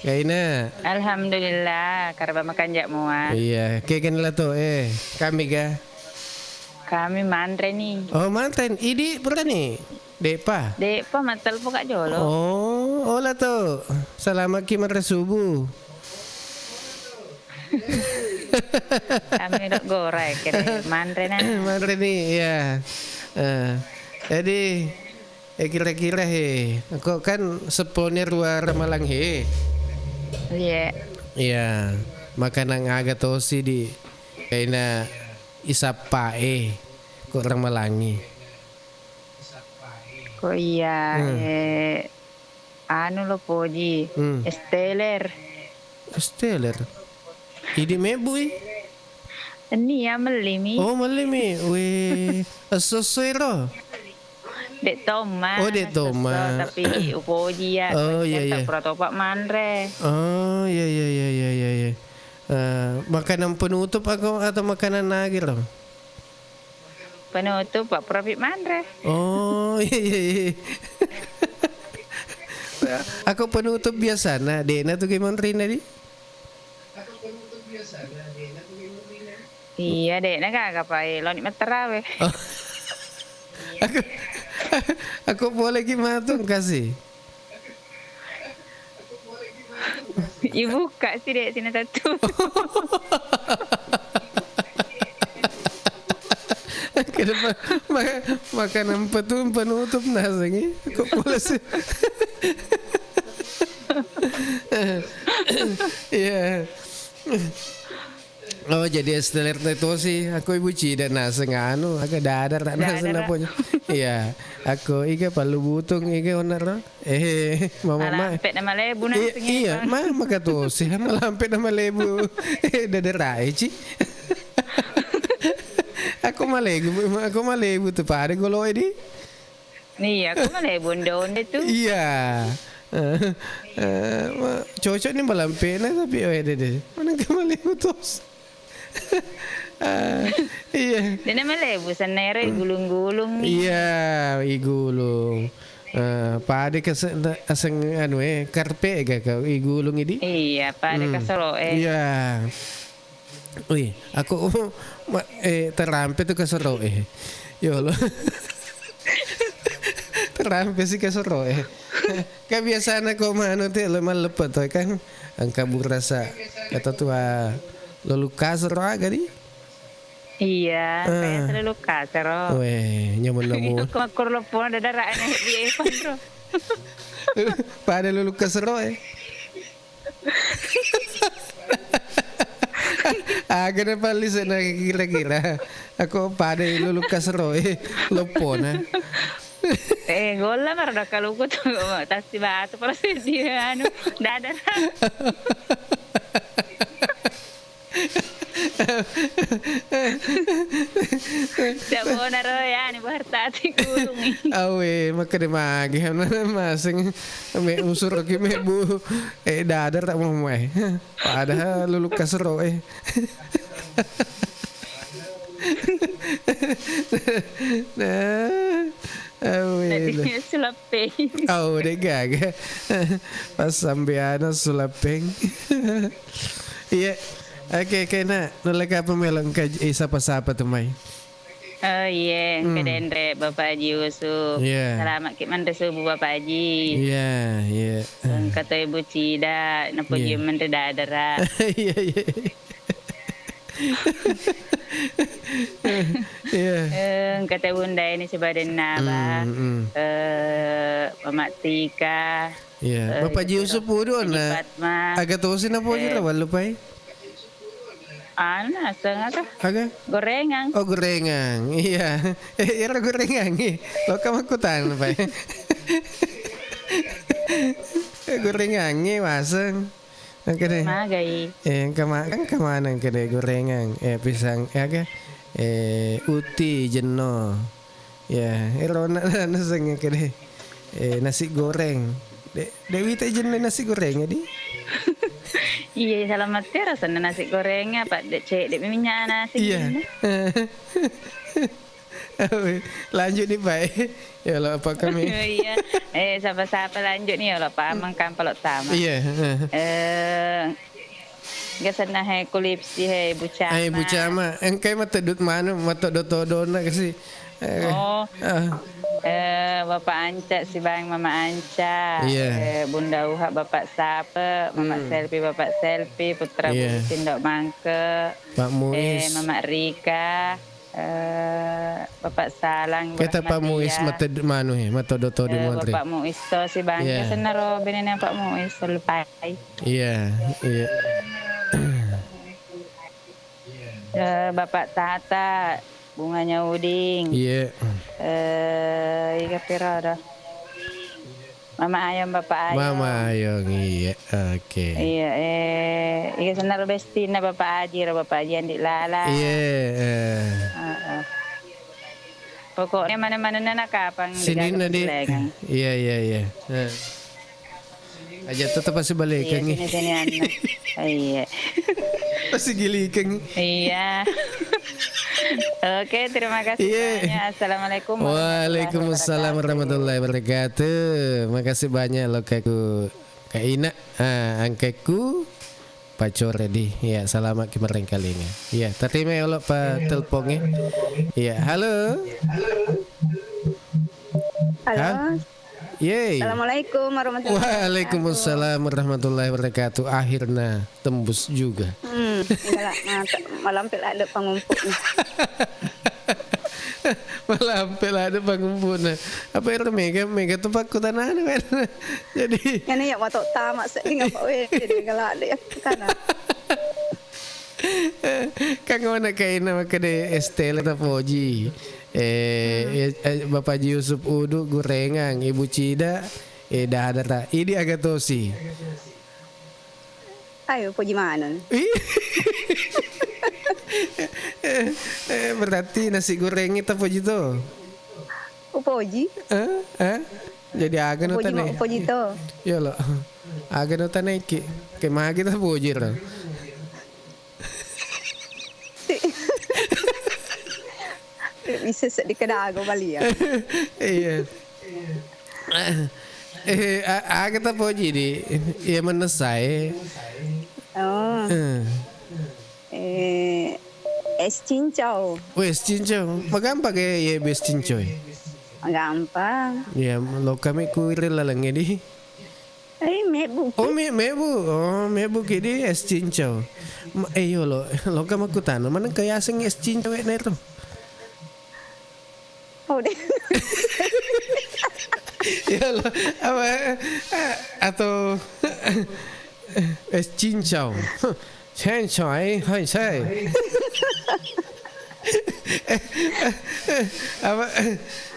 Kaina. Alhamdulillah, karba makan jak mua. Iya, oke gani lah tuh. Eh, kami ga. Kami manre ni. Oh, manre. Idi berani. De'pa? De'pa, mattelpon ka jolo. Oh, ola to. Salamaki manre subuh. Kami ro gora, eh, kere manre na. Manre ni, ya. Eh, jadi, eh, kira-kira he, kok kan seppone rua Ramalang he? Iya. Iya, makanan aga tosi di kaina isappa e, kok Ramalangi. Ko iya, Hmm. eh, anu lo poji, Hmm. es teler. Es teler? Idi mebbu i? Nia melli mi. Oh, melli mi. Weh, esso-esso ero? Dek toma, Oh, dek esso-esso, toma. Tapi upoji ya. Oh, iya, iya. Pura topa manre. Oh, iya, iya, iya, iya, iya, iya. Eh, makanan penutup aku atau makanan akhir? Penutup, Pak, profit manre. Oh, iya, iya, iya. Aku penutup biasa, nah, dena tu gimana Rina di? Iya, dek, na gaga pa, eh, loni mattarawe. Oh. Aku, aku boleh gimana tuh kasih? Ibukka si, Dek, sina tattu. Kenapa? Maka, maka nampa tu penutup nasengi. Kok pula sih? Iya. Oh, jadi es teler itu sih. Aku ibu cida naseng anu, agak dadar tak naseng. Dadar. Apa? Iya. Aku iga palu butung iga onar. Eh, mama, ma. Malampe na malebu na. Iya, iya, ma, maka to sih, malampe na malebu. Eh, dada rai, Ci. Aku malebu, aku malebu tu pada golo di. Iya, aku malebu onde-onde tu. Iya. Eh, eh, ma, cocok nih malampe na, tapi, oh, ya, deh, deh. Mana ke malebu tos? Ah, iya. Dena malebu senna ero, hmm, igulung-gulung ni. Iya, igulung. Eh, pada ke se-, aseng anu, eh, karpe ga kau igulung idi? Iya, pada, hmm, kasoro, eh. Iya. Wih, aku, ma, eh, terampe tu kasoro, eh. Ya Allah. Terampe si kasoro, eh. Kebiasaan aku manu te lo malepe to kan. Engka burasa kata tua lolukasero aga di? Iya, ah, kayak selalu kasero. Weh, nyaman namu. Aku makur lopona dadara ane di Evan, bro. Pada lolukasero, eh. Aga na paling sana kira-kira. Aku pada lolukasero, eh, lopona. Eh, golla maro da kaluku tu, tasi batu, pura seddi, anu, dadara. Siap bona ro ya, ni buhartati gulungi. Awe, makkeda magi, maseng, me usur ki me bu, eh, dadar tak mau mai. Padahal luluk kasero, eh. Nah, awe. Jadi, sulap Peng. Oh, de gaga. Pas sampeana sulap peng. Iya. Oke, oke, nak. Nulai kapan melo engka, eh, sapa-sapa tu mai? Oh, iya, engka denre Bapak Haji Yusuf. Iya. Selamat ki manre subuh, Bapak Haji. Iya, iya. Engka to Ibu Cida, napoji manre dadara. Iya, iya. Iya. Eh, engka te Bunda ini sibadenna, Bah. Mm, mm. Eh, Mama Tika. Iya. Eh, Bapak Ji Yusuf Pudu, Haji Fatma. Aga tosi napoji, eh, ra, wallupai? Anu, naseng aga? Aga? Gorengang. Oh, gorengang. Iya. Eh, ira gorengang, eh. Loka makkutana, Pak. Gorengang, eh, waseng. Engka de. Magai. Eh, engka ma-, engka maneng engka de gorengang, eh, pisang, eh, aga? Eh, uti, jenno. Ya, ero na-, na-, naseng engka de. Eh, nasi goreng. De, de wita jenno nasi goreng, di? Iya, selamat ya, rasanya nasi gorengnya, Pak. De, cek, de minyak nasi. Iya. Jenno. Lanjut nih, Pak. Ya Allah, apa kami? Iya. Eh, sapa-sapa lanjut nih, ya Allah, Pak Amang kan kalau tama. Iya, heeh. Eh, gasanna he kulipsi he Bu Cama. Eh, Bu Cama, engkai matedut manu, matedut todona kasi. Eh, oh. Ah. Eh, Bapak Anca, Sibang Mama Anca. Iya. Eh, Bunda Uha, Bapak Sape, Mama Selfie, Bapak Selfie, Putra Bulu Sindok Mangke. Pak Muis. Eh, Mama Rika. Eh, Bapak Salang, Keta Pak Muis Rahmatia. Mate-, manu he, matodo-todo, eh, monri. Bapak Muis to si Bang. Iya. Senaro benena Pak Muis, lupai. Iya, iya. Eh, Bapak Tata, Bunganya Uding. Iya. Eh, iga piro do? Mama Ayong, Bapak Ayong. Mama Ayong, iya. Oke. Iya, eh, iya, senaro bestina Bapak Aji, ro Bapak Aji Andi Lala. Iya, eh. Heeh. Pokoknya mana-mana nana kapang Sininna digaga di. Silengang. Iya, iya, iya. Eh. Aja tetap pasti balikan. Iya, sini, sini, Anna. Iya. Pasti gilikeng. Iya. Oke, terima kasih banyak. Assalamualaikum warahmatullahi wabarakatuh. Waalaikumsalam warahmatullahi wabarakatuh. Makasih banyak lo kakku, Kak Ina. Ah, angkekku Pak Coredi. Ya, selamat ki marengkalinga. Ya, terima ya lo Pak teleponnya. Ya, halo. Halo. Hal-, Yeay. Assalamualaikum warahmatullahi wabarakatuh. Waalaikumsalam warahmatullahi wabarakatuh. Akhirnya tembus juga. Hmm, iyalah, masa malampe ladde pangumpu'na. Malampe ladde pangumpu'na. Apa ero mega, mega tu pakkutanana, kan? Jadi, ngene ya, mato tama sedding apa we, jadi mega ladde ya, kan? Kan ona kaina makkeda Estela tapoji. Eh, eh, eh, Bapak Haji Yusuf Udu gorengang, Ibu Cida, eh, dadara. Idi aga tosi. Ayo, poji maneng. Ih. Eh, eh, berarti nasi goreng itu poji to? Upoji. Eh? Eh? Jadi aga no tane? Upoji to. Iya lo. Aga no tane ki. Ke magi ta poji ro. Bisa sedikit dago bali ya. Iya. Eh, a-, aga ta poji di. Iya, menesa e. Oh. Eh. Eh, es cincau. Wes cincau. Magampang ke ye bes cincau. Magampang. Ya, lo kami kurir laleng di. Eh, mebbu. Oh, me-, mebbu. Oh, mebbu ki di es cincau. Ma-, eh, yo lo, lo kami kutano, mana kaya aseng es cincau e nero? Oh, deh. Ya lo, apa, eh, atau es cincau. Cincau, eh, hai, sai. Apa?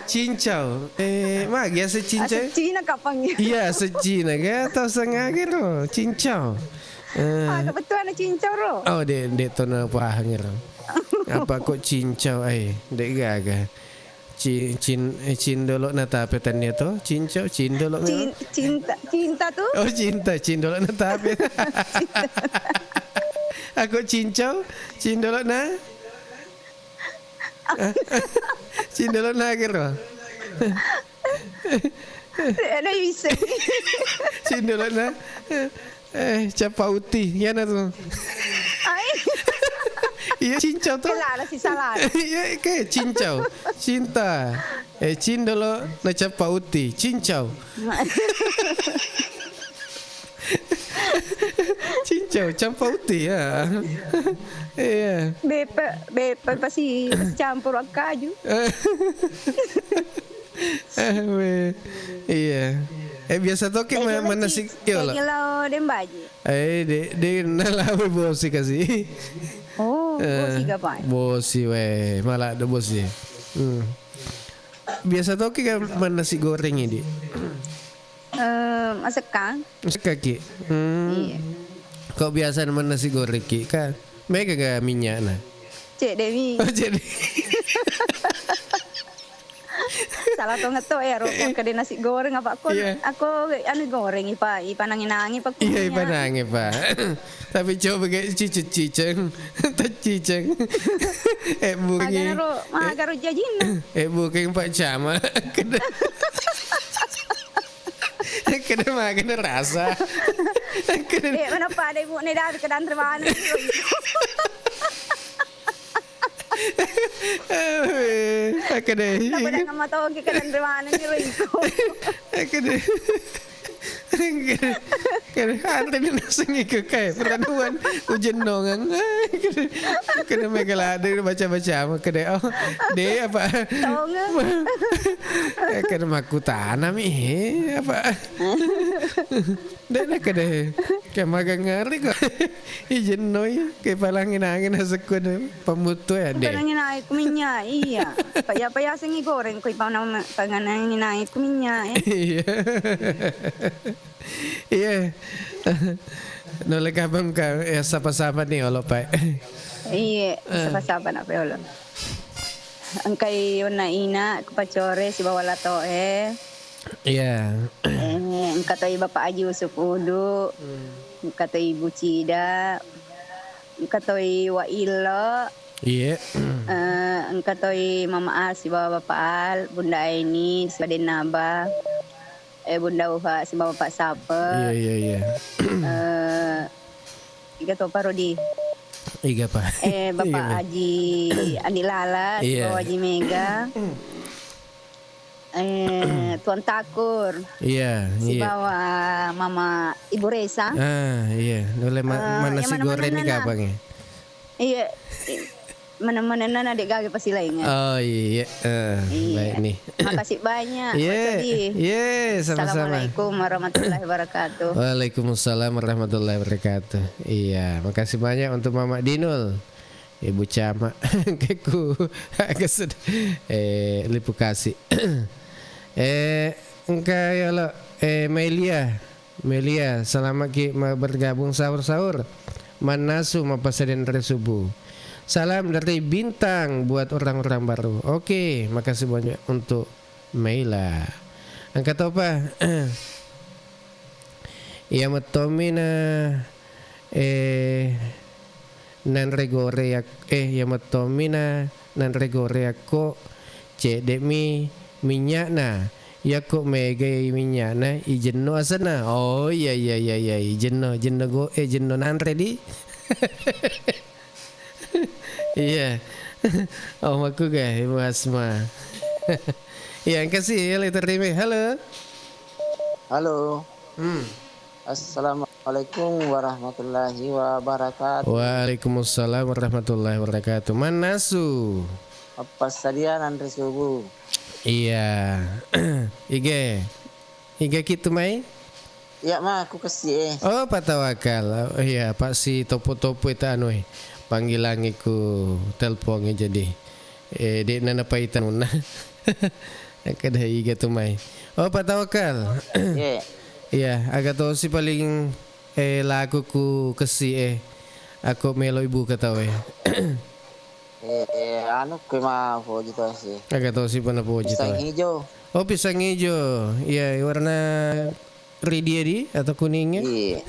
Cincau. Eh, magi ase cincau? Ase Cina kapang ya. Iya, ase Cina. Gak tahu sengaja lo. Cincau. Eh. Ah, kebetulan ada cincau ro. Oh, dek, dek tono pahang ro. Apa kok cincau? Eh, dek gaga. Ci-, cin-, eh, cindolo na tape tania to? Cincau, cindolo memang. Cin-, cinta, cinta tuh. Oh, cinta, cindolo na tape. Aku cincau, cindolo na. Cindolo na kero. Ada bisa. Cindolo na. Eh, cappa uti, iyana tu. Ai. Iya, cincau to. Salah, si salah. Iya, ke cincau. Cinta. Eh, cindolo na cappa uti, cincau. Cincau, cappa uti ya. Iya. Bepe, bepe pasi, pasi campur akkaju. Eh, weh. Iya. Eh, biasa toki ma-, manasik, iya, lo. Lo dembaji. Eh, de, de, nalawe bosi kasi. Oh, eh, bosi gapai? Bosi, weh. Malah ada bosi. Hmm. Biasa toki kan manasik goreng ini. Eh, masekka. Masekka ki. Hmm. Iya. Kok biasa manasik goreng ki? Kan mega ga minyakna. Cek Dewi. Oh, jadi. Salah tongetto ya, ro, kede nasi goreng apa aku, iya, aku anu goreng ipa, ipa nangi-nangi pa. Iya, ipa nangi pa. Tapi coba kayak cicit-ciceng, tak ciceng. Eh, bunyi. Magana ro, magaro jajinna. Eh, bukan Pak Camat. Kede. Kede magana rasa. Kede. Eh, mana pada ibu ne dari kedang terbangan. Awe, akkeda. Apa dah nama tau ki kadan rewana ni ro iko. Akkeda. Kede, kede, ante ni nasengi ke kai, perladuan, ujen nongang. Kede, kede mega ladde baca-baca, kede, oh, de apa? Tongang. Kede makkutana mi, eh, apa? Dek, dek, dek. Kayak magang ngari kok. Ih, jennoi. Kayak palang angin-angin asekku deh. Pemuttu ya, dek. Palang angin naik minyak, iya. Pak ya, Pak ya, sing goreng kok, palang angin naik minyak, ya. Iya. Iya. Nolai kapan ka, ya, sapa-sapa nih, olo, Pak. Iya, eh, sapa-sapa nak, Pak, olo. Engkai onna ina, kepacore, sibawa latoe. Iya. Eh, engka toi Bapak Haji Yusuf Udu, hmm, engka toi Ibu Cida, engka toi Wa Illo, iya, eh, engka toi Mama Al sibawa Bapak Al, Bunda Aini sibawa Denaba, eh, Bunda Uha sibawa Bapak Sape. Iya, iya, iya. Eh, iga to, Pak Rodi? Iga, Pak. Eh, Bapak, iya, Pak. Haji Andi Lala, iya, sibawa Haji Mega. eh, Tuan Takur. Iya, iya. Sibawa Mama Ibu Resa. Ah, iya. Nulle ma-, eh, mana si goreng ni kapang ya? Iya. Mana-mana nana dek gaga pasti lainnya. Oh iya, eh, iya. Baik nih. Makasih banyak, Pak Todi. Iya, sama-sama. Assalamualaikum warahmatullahi wabarakatuh. Waalaikumsalam warahmatullahi wabarakatuh. Iya, makasih banyak untuk Mama Dinul. Ibu Cama, keku, agak sedih. Eh, Lipu Kasih. Eh, engka ya lo, eh, Melia. Melia, selamat ki ma-, bergabung sahur-sahur. Mannasu mapasadian re subuh. Salam dari Bintang buat orang-orang baru. Oke, makasih banyak untuk Meila. Engka topa. Iya mettommi na, eh, nanre gore yak-, eh, iya mettommi na nanre gore yakko cedde'mi minynya'na. Yakko megai minynya'na, ijenno asenna. Oh, iya, iya, iya, iya, ijenno, jenno go-, eh, jenno nanre di. Iya. Oh, makkuga, Ibu Asma. Iya, engka si, iya, le terima. Halo. Halo. Hmm. Assalamualaikum warahmatullahi wabarakatuh. Waalaikumsalam warahmatullahi wabarakatuh. Mannasu. Apa sadia nanre subuh? Iya. Ige. Iga kitu mai? Iya, Ma, aku kesi, eh. Oh, patawakal. Oh, iya, Pak si topo-topo itu anu, eh. Panggilangi ku telpongi jadi. Eh, dek nana paitanuna. Kada iga tu mai. Oh, patawakal. Iya. Iya, aga tosi paling, eh, laku ku kesi, eh. Aku melo ibu katawe. Eh, eh, anu, ke ma foji to si. Aga tosi pana foji to. Pisang hijau. Oh, pisang hijau. Iya, warna ridi ya, di, atau kuningnya? Iya.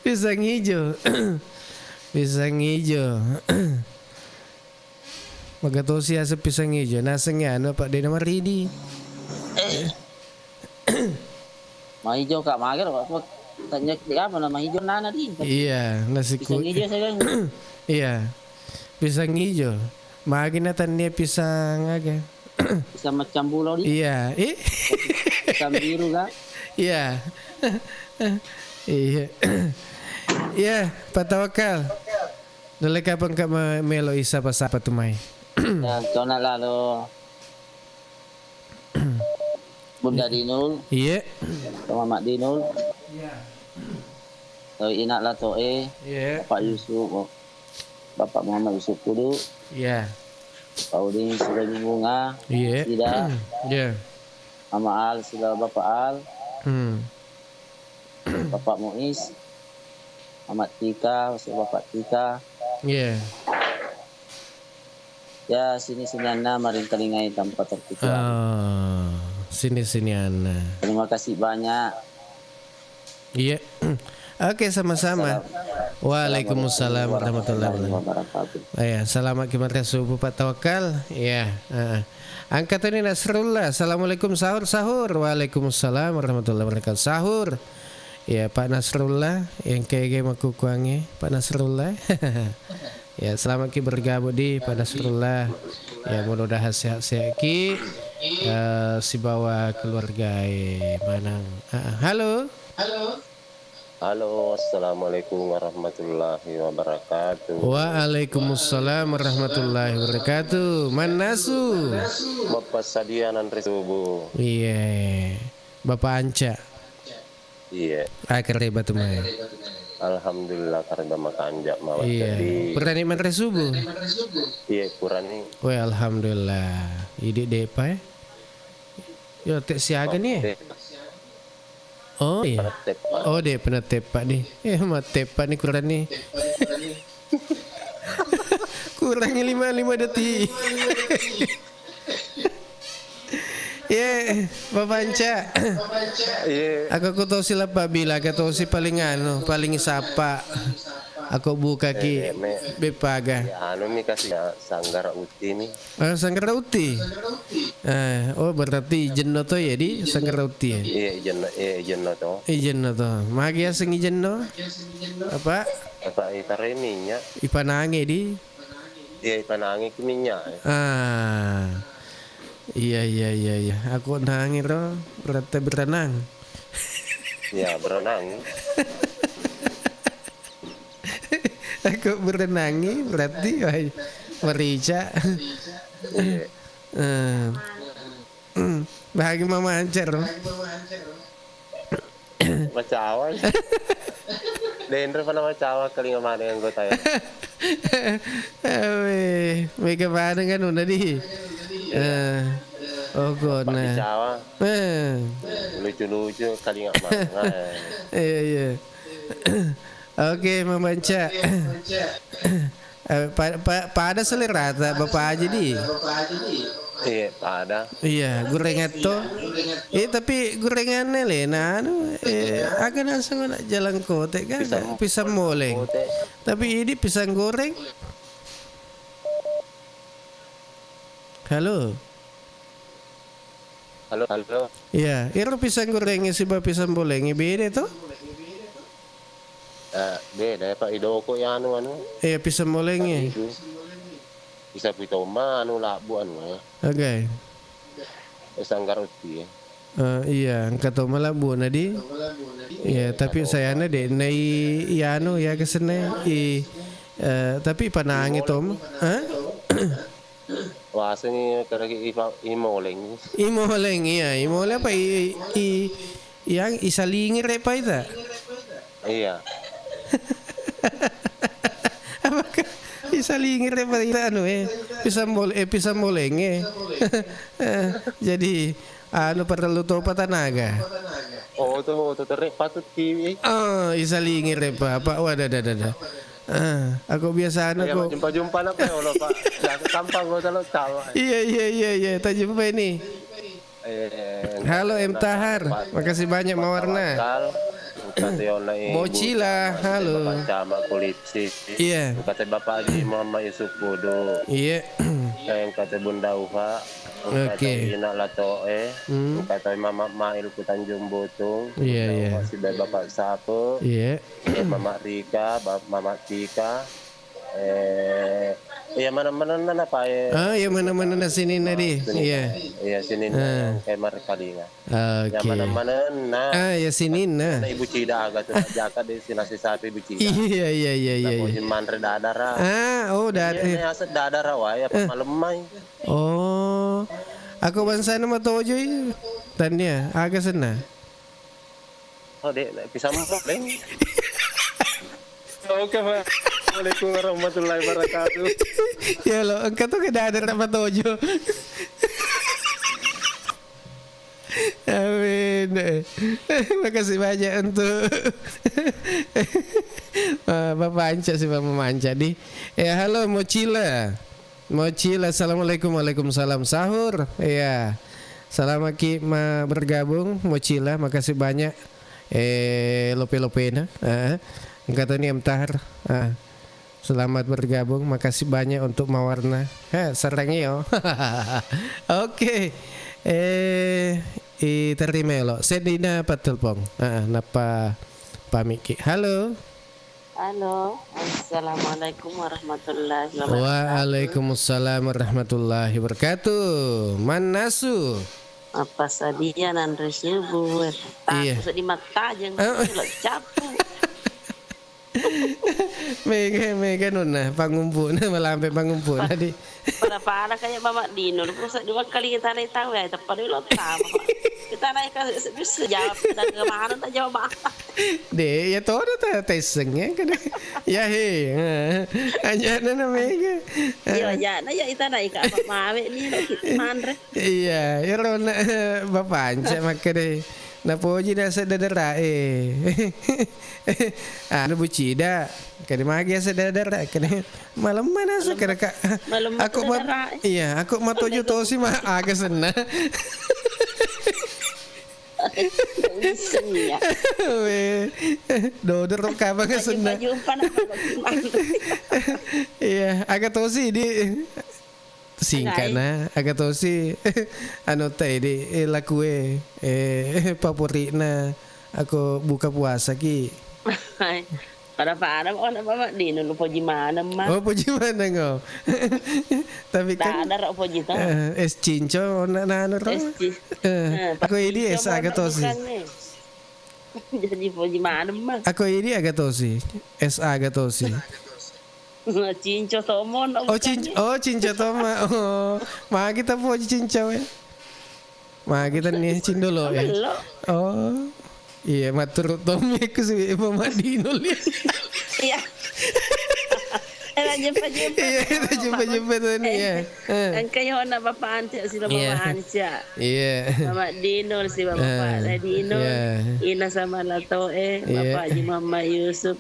Pisang hijau. Pisang hijau. Maga tosi ase pisang hijau. Nasengnge anu apa de nama ridi. Eh. Mahijo, Kak, mage ro, Kak. Tanya, apa nama hijo nana di? Iya, nasi ku-, pisang hijau saya kan. Iya. Pisang hijau. Magi na tania pisang aga? Pisang macam bulo di. Iya. Eh? Pisang biru, Kak. Iya. Iya. Iya, patawakal. Dalle kapang ka ma-, melo isa pasapa tu mai. Ya, cona lalo. Bunda Dinul. Iya. Mama Dinul. Iya. Tau ina latoe. Iya. Bapak Yusuf. Bapak Muhammad Yusuf Kudu. Iya. Pak Udin Sule Bunga. Iya. Sida. Iya. Mama Al, sila Bapak Al. Hmm. Bapak Muiz. Mama Tika, sila Bapak Tika. Iya. Ya, sini-sinianna maringkalingai tanpa terkecuali. Ah, sini-sinianna. Terima kasih banyak. Iya. Oke, sama-sama. Assalamualaikum warahmatullahi wabarakatuh. Waalaikumsalam warahmatullahi wabarakatuh. Iya, selamat ki manre subuh, Pak Tawakal. Iya, heeh. Angkat ini Nasrullah. Assalamualaikum, sahur, sahur. Waalaikumsalam warahmatullahi wabarakatuh. Sahur. Iya, Pak Nasrullah, yang kege makukuange, Pak Nasrullah. Ya, selamat ki bergabung di Pak Nasrullah. Ya, mudah-mudahan sehat-sehat ki, eh, sibawa keluarga e manang. Ah, ah. Halo. Halo, assalamualaikum warahmatullahi wabarakatuh. Waalaikumsalam warahmatullahi wabarakatuh. Mannasu. Mappasadia nanre subuh. Iya. Bapak Anca. Iya. Ah, kareba tu mai. Alhamdulillah, kareba makanja mawat. Iya. Jadi purani manre subuh? Iya, purani. Weh, alhamdulillah. Idi depa, eh? Yo, te siaga ni, eh? Oke. Oh, iya. Penetep, Pak. Oh, de penetep, Pak, ni. Eh, matep, Pak, ni kurang ni. Kurang lima, lima detik. Ye, Bapak Anca. Ye. Aku, aku tosi lappa bila, aku tosi paling anu, paling sapa. Aku buka ki, eh, me-, bepaga. Ya, anu mi kasih ya, sanggara uti mi. Ah, sanggara uti? Eh, oh, berarti ijenno to ya, di sanggara uti ya? Iya, ijenno, iya, ijenno to. Ijenno to. Magi aseng ijenno? Apa? Apa itaremi nya? Ipanange di? Iya, ipanange ki minyak. Ah. Iya, iya, iya, iya. Aku nangiro, berarti berenang. Ya, berenang. Aku berenangi, berarti, wah, merica. Iya. Eh. Bahagi mama ancar. Macawa. Denre pa namacawa kalinga maneng anggota ya. Awe, mega maneng anu nadi. Eh, oh, gona. Macawa. Eh. Lucu-lucu kalinga maneng. Iya, iya. Oke, Mama Anca. Eh, pa-, pa-, pada selerata Bapak Haji di. Iya, pada. Iya, gorengan to. Eh, tapi gorengannya le, nah, anu, eh, agak langsung nak jalan kote kan, pisang, pisang moleng. Kote. Tapi ini pisang goreng. Halo. Halo, halo. Iya, iro pisang gorengnya siba pisang bolengnya beda to? Eh, beda ya, Pak. Idoko ya anu, anu. Iya, pisang bolengnya. Tadi itu. Bisa pito ma anu labu anu ya. Oke. Eh, sanggar uti ya. Eh, iya, engka to malabu nadi. Iya, tapi sayana de nai i anu ya kesene i, eh, tapi panangi to. Hah? Wasengngi karagi ifa-, imoleng. Imoleng, iya, imoleng apa i, i, yang isalingir apa itu? Iya. Apakah isalingir apa itu anu, eh? Pisang bol-, eh, pisang boleng, eh. Eh, jadi anu perlu topa tanaga. Oh, tuh, tuh, tuh, patut kiwi. Ah, isalingir apa? Apa? Wadah, dah, dah, dah. Ah, aku biasa anu, iya, aku jumpa-jumpa nak, ya Allah, Pak. Ya, aku tampang gua kalau tahu. Iya, iya, iya, iya. Tak jumpa ini. Eh, halo, M Tahar. Makasih banyak, Mawarna. Bocila, halo. Bapak Camat Kulitsi. Iya. Kata Bapak Haji Muhammad Yusuf Kudu. Iya. Yang kata Bunda Uha. Oke. Kata Ina Latoe. Hmm. Kata Mama Mail ku Tanjung Butung. Iya, iya. Bunda Uha, si Bapak Sapu. Iya. Mama Rika, Ba-, Mama Tika. Eh, iya, mana-mana na, na, Pak, eh. Ah, iya, mana-mana na sininna di. Sininna. Iya. Iya, sininna. Ah. Yang kayak markalinga. Oke. Yang mana-mana na. Ah, iya, sininna. Na Ibu Cida aga tu, jaka di sinasi sapi Ibu Cida. Iya, iya, iya, iya, iya. Manre dadara. Ah, oh, dad-, iya, eh. Ini aset dadara wae apa, eh, malemai. Oh. Aku bangsana matojo i. Tania, aga senna. Oh, dek, dek, pisang goreng. Oke, Pak. Assalamualaikum warahmatullahi wabarakatuh. Ya lo, engka tu ke dadara matojo. Amin. Makasih banyak untuk, eh, Bapak Anca sih, Bapak Manca di. Ya, halo, Mocila. Mocila, assalamualaikum. Waalaikumsalam. Sahur. Iya. Selamat ki ma bergabung, Mocila. Makasih banyak. Eh, lope-lopena. Heeh. Engka toni M Tahar. Ah. Selamat bergabung. Makasih banyak untuk Mawarna. He, serangi yo. Oke. Eh, iterima lo. Sedina apa telepon? Heeh, napa pamiki. Halo. Halo, assalamualaikum warahmatullahi wabarakatuh. Waalaikumsalam warahmatullahi wabarakatuh. Mannasu? Apa sadia nanre subuh? Iya. Taku seddi mattajeng, oh, lo cappu. Mega, mega nonna, pangumpuna, malampe pangumpuna, di. Pada-pada kayak Mama Dino, lu pusat dua kali kita naik tahu ya, tepat dulu tahu. Kita naik ke, bisa jawab, kita ke mana, tak jawab apa. De, ya todo ta tesseng ya, kan. Ya, he. Aja na mega. Iya, aja na ya, ita na ika apa mawe ni, lo kita manre. Iya, ya rona, Bapak Anca makkeda. Napoji na sedda dera, eh. Anu bucida. Kade magi sedda dera, kade malemma na sekarang, Kak. Malemma aku sedda ma-, dera, eh. Iya, aku matojo tosi ma aga senna. Iya. Weh, doder ro kabang senna. Jumpa-jumpa na, Bang. Iya, aga tosi di singkana, aga tosi anu teh di, eh, lakue, eh, favoritna aku buka puasa ki. Hai. Pada-pada, oh, na Mama Dino, lu poji maneng, Ma. Oh, poji maneng, oh. Tapi kan, dadara poji to. Eh, es cinco, na, na, anu, ro? Es ci-, Eh, eh, aku ini cinco es aga tosi. Bukan, eh. Jadi poji maneng, Ma. Aku ini aga tosi. Es aga tosi. Cinco tomo, no, oh, bukan, cin-, eh. Oh, cinco tomo. Oh, ma kita poji cinco, eh. Magi tenni cindolo, eh? Mello. Oh. Iya, matur tommi ku si Mama Dino li. Iya. Eh, la jempa-jempa. Iya, la jempa-jempa tenni, eh, iya. Eh. Engka yo na Bapak Anca si Mama Anca. Iya. Mama Dino si Bapak, eh, Dino. Iya. Ina sama Lato, eh, iya. Bapak Haji Muhammad Yusuf.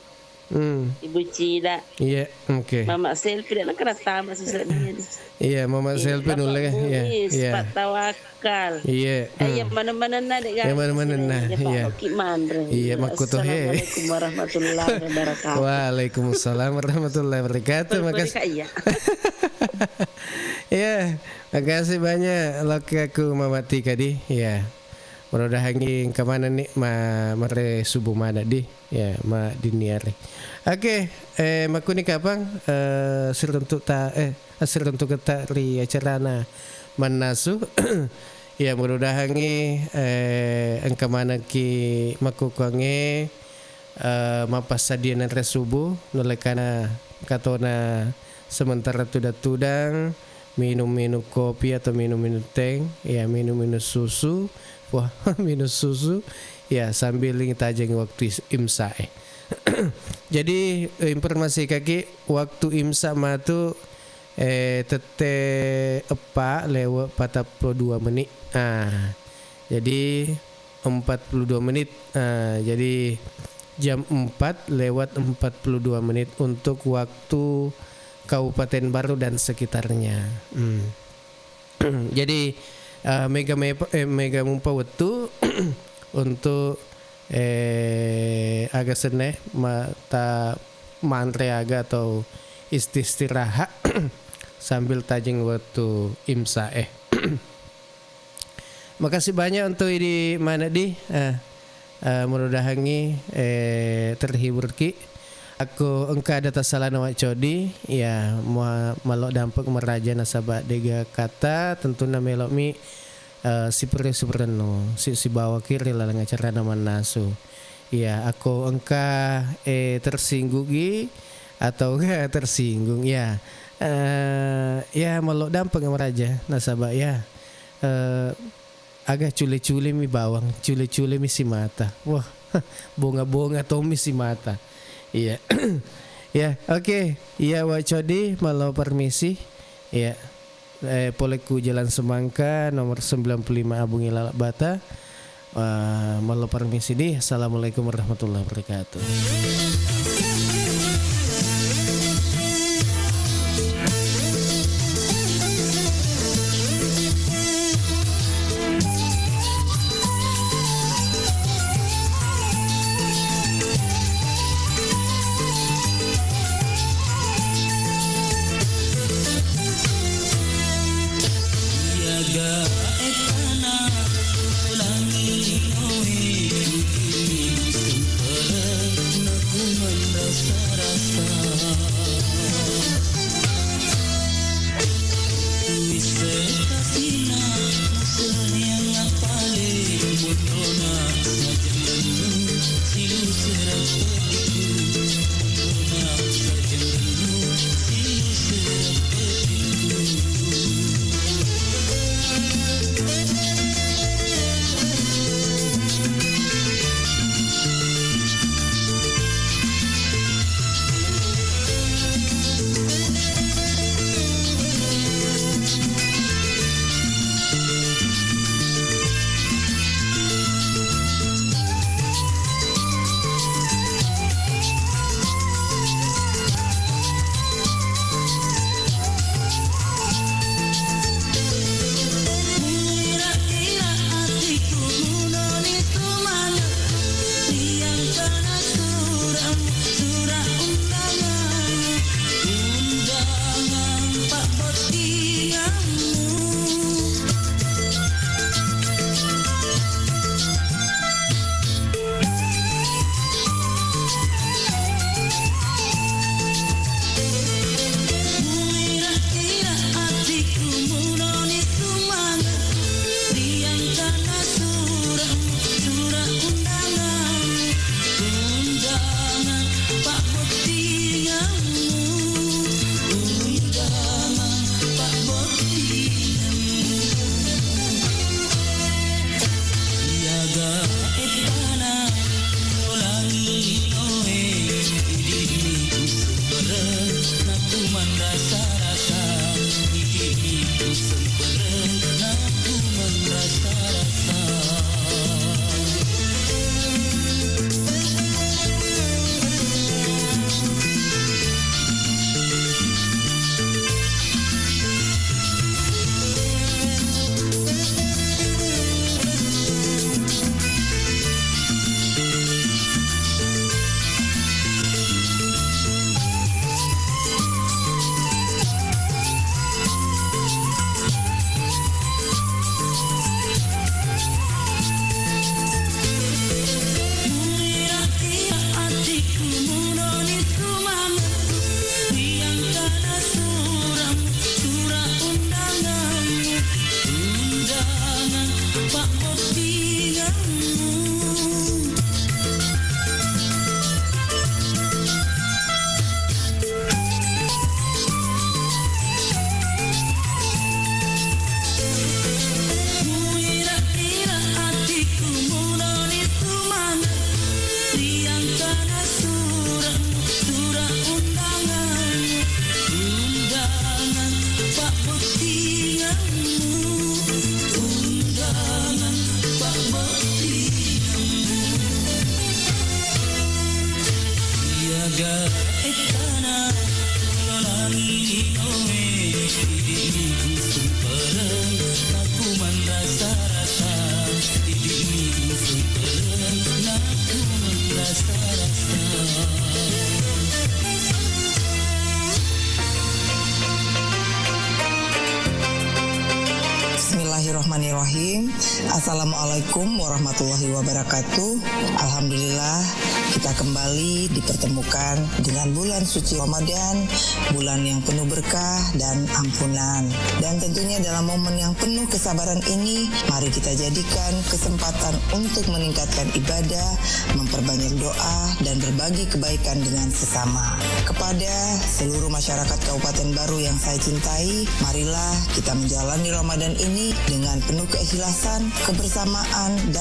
Hmm. Ibu Cida. Iya, oke. Mama Selfie, dia kan tama sisa dia. Iya, Mama Selfie nulle, iya. Iya. Pak Tawakal. Iya. Eh, hmm. Yang mana-mana na, Dek, iya, mana-mana na, iya. Pak Rocky Manre. Iya, makkuto, he. Assalamualaikum warahmatullahi wabarakatuh. Waalaikumsalam warahmatullahi wabarakatuh. Boleh, boleh, makasih. Kak, iya. Iya, makasih banyak, Loki, aku Mama Tika di. Iya. Mudah-mudahan engka manenni ma-, mare subuh maneng di. Ya, ma dinniari. Oke, eh, makkuni kapang, eh, siruntuk ta-, eh, siruntuk ta ri acarana mannasu. Ya, mudah-mudahangngi, eh, engka manengki makkukuangnge, eh, mappassadia nanre subuh, nulekana katona sementara tudang-tudang, minum-minum kopi atau minum-minum teng, ya, minum-minum susu, wah, minum susu, ya, sambil tajeng waktu is-, imsa, eh. Jadi, eh, informasi kaki, waktu imsa matu, eh, tette eppa lewat patappulo dua menit. Ah, jadi, empat puluh dua menit. Ah, jadi, jam empat lewat empat puluh dua menit untuk waktu Kabupaten Baru dan sekitarnya. Hmm. Jadi, eh, mega mepa-, eh, mega mumpa wettu untuk, eh, aga senna ma-, ta manre aga atau isti-, istirahat sambil tajeng wettu imsa, eh. Makasih banyak untuk idi maneng di, eh, eh, mudah-mudahangngi, eh, terhiburki. Akko engka ada tasalana Wa Codi, ya, mua-, malo dampeng maraja nasaba dega kata, tentunna melo'mi, eh, sipere-siperennu, si-, sibawaki ri laleng acarana mannasu. Ya, akko engka, eh, tersinggugi atau tersinggung, ya. Eh, ya, malo dampeng maraja nasaba, ya, eh, aga cule-cule mi bawang, cule-cule mi simata. Wah, bonga-bonga tommi simata. Iya. Ya, oke. Iya, Wa Codi, malo permisi. Iya. Eh, pole ku Jalan Semangka, nomor sembilan puluh lima Abung Ilala Bata. Eh, malo permisi di. Assalamualaikum warahmatullahi wabarakatuh. Ga ettana, lolangi linoe, idi'mi kusumpereng, naku manrasa-rasa, idi'mi kusumpereng, naku manrasa-rasa. Bismillahirrahmanirrahim. Assalamualaikum warahmatullahi wabarakatuh. Alhamdulillah, kita kembali dipertemukan dengan bulan suci Ramadan, bulan yang penuh berkah dan ampunan. Dan tentunya dalam momen yang penuh kesabaran ini, mari kita jadikan kesempatan untuk meningkatkan ibadah, memperbanyak doa, dan berbagi kebaikan dengan sesama. Kepada seluruh masyarakat Kabupaten Baru yang saya cintai, marilah kita menjalani Ramadan ini dengan penuh keikhlasan, kebersamaan, dan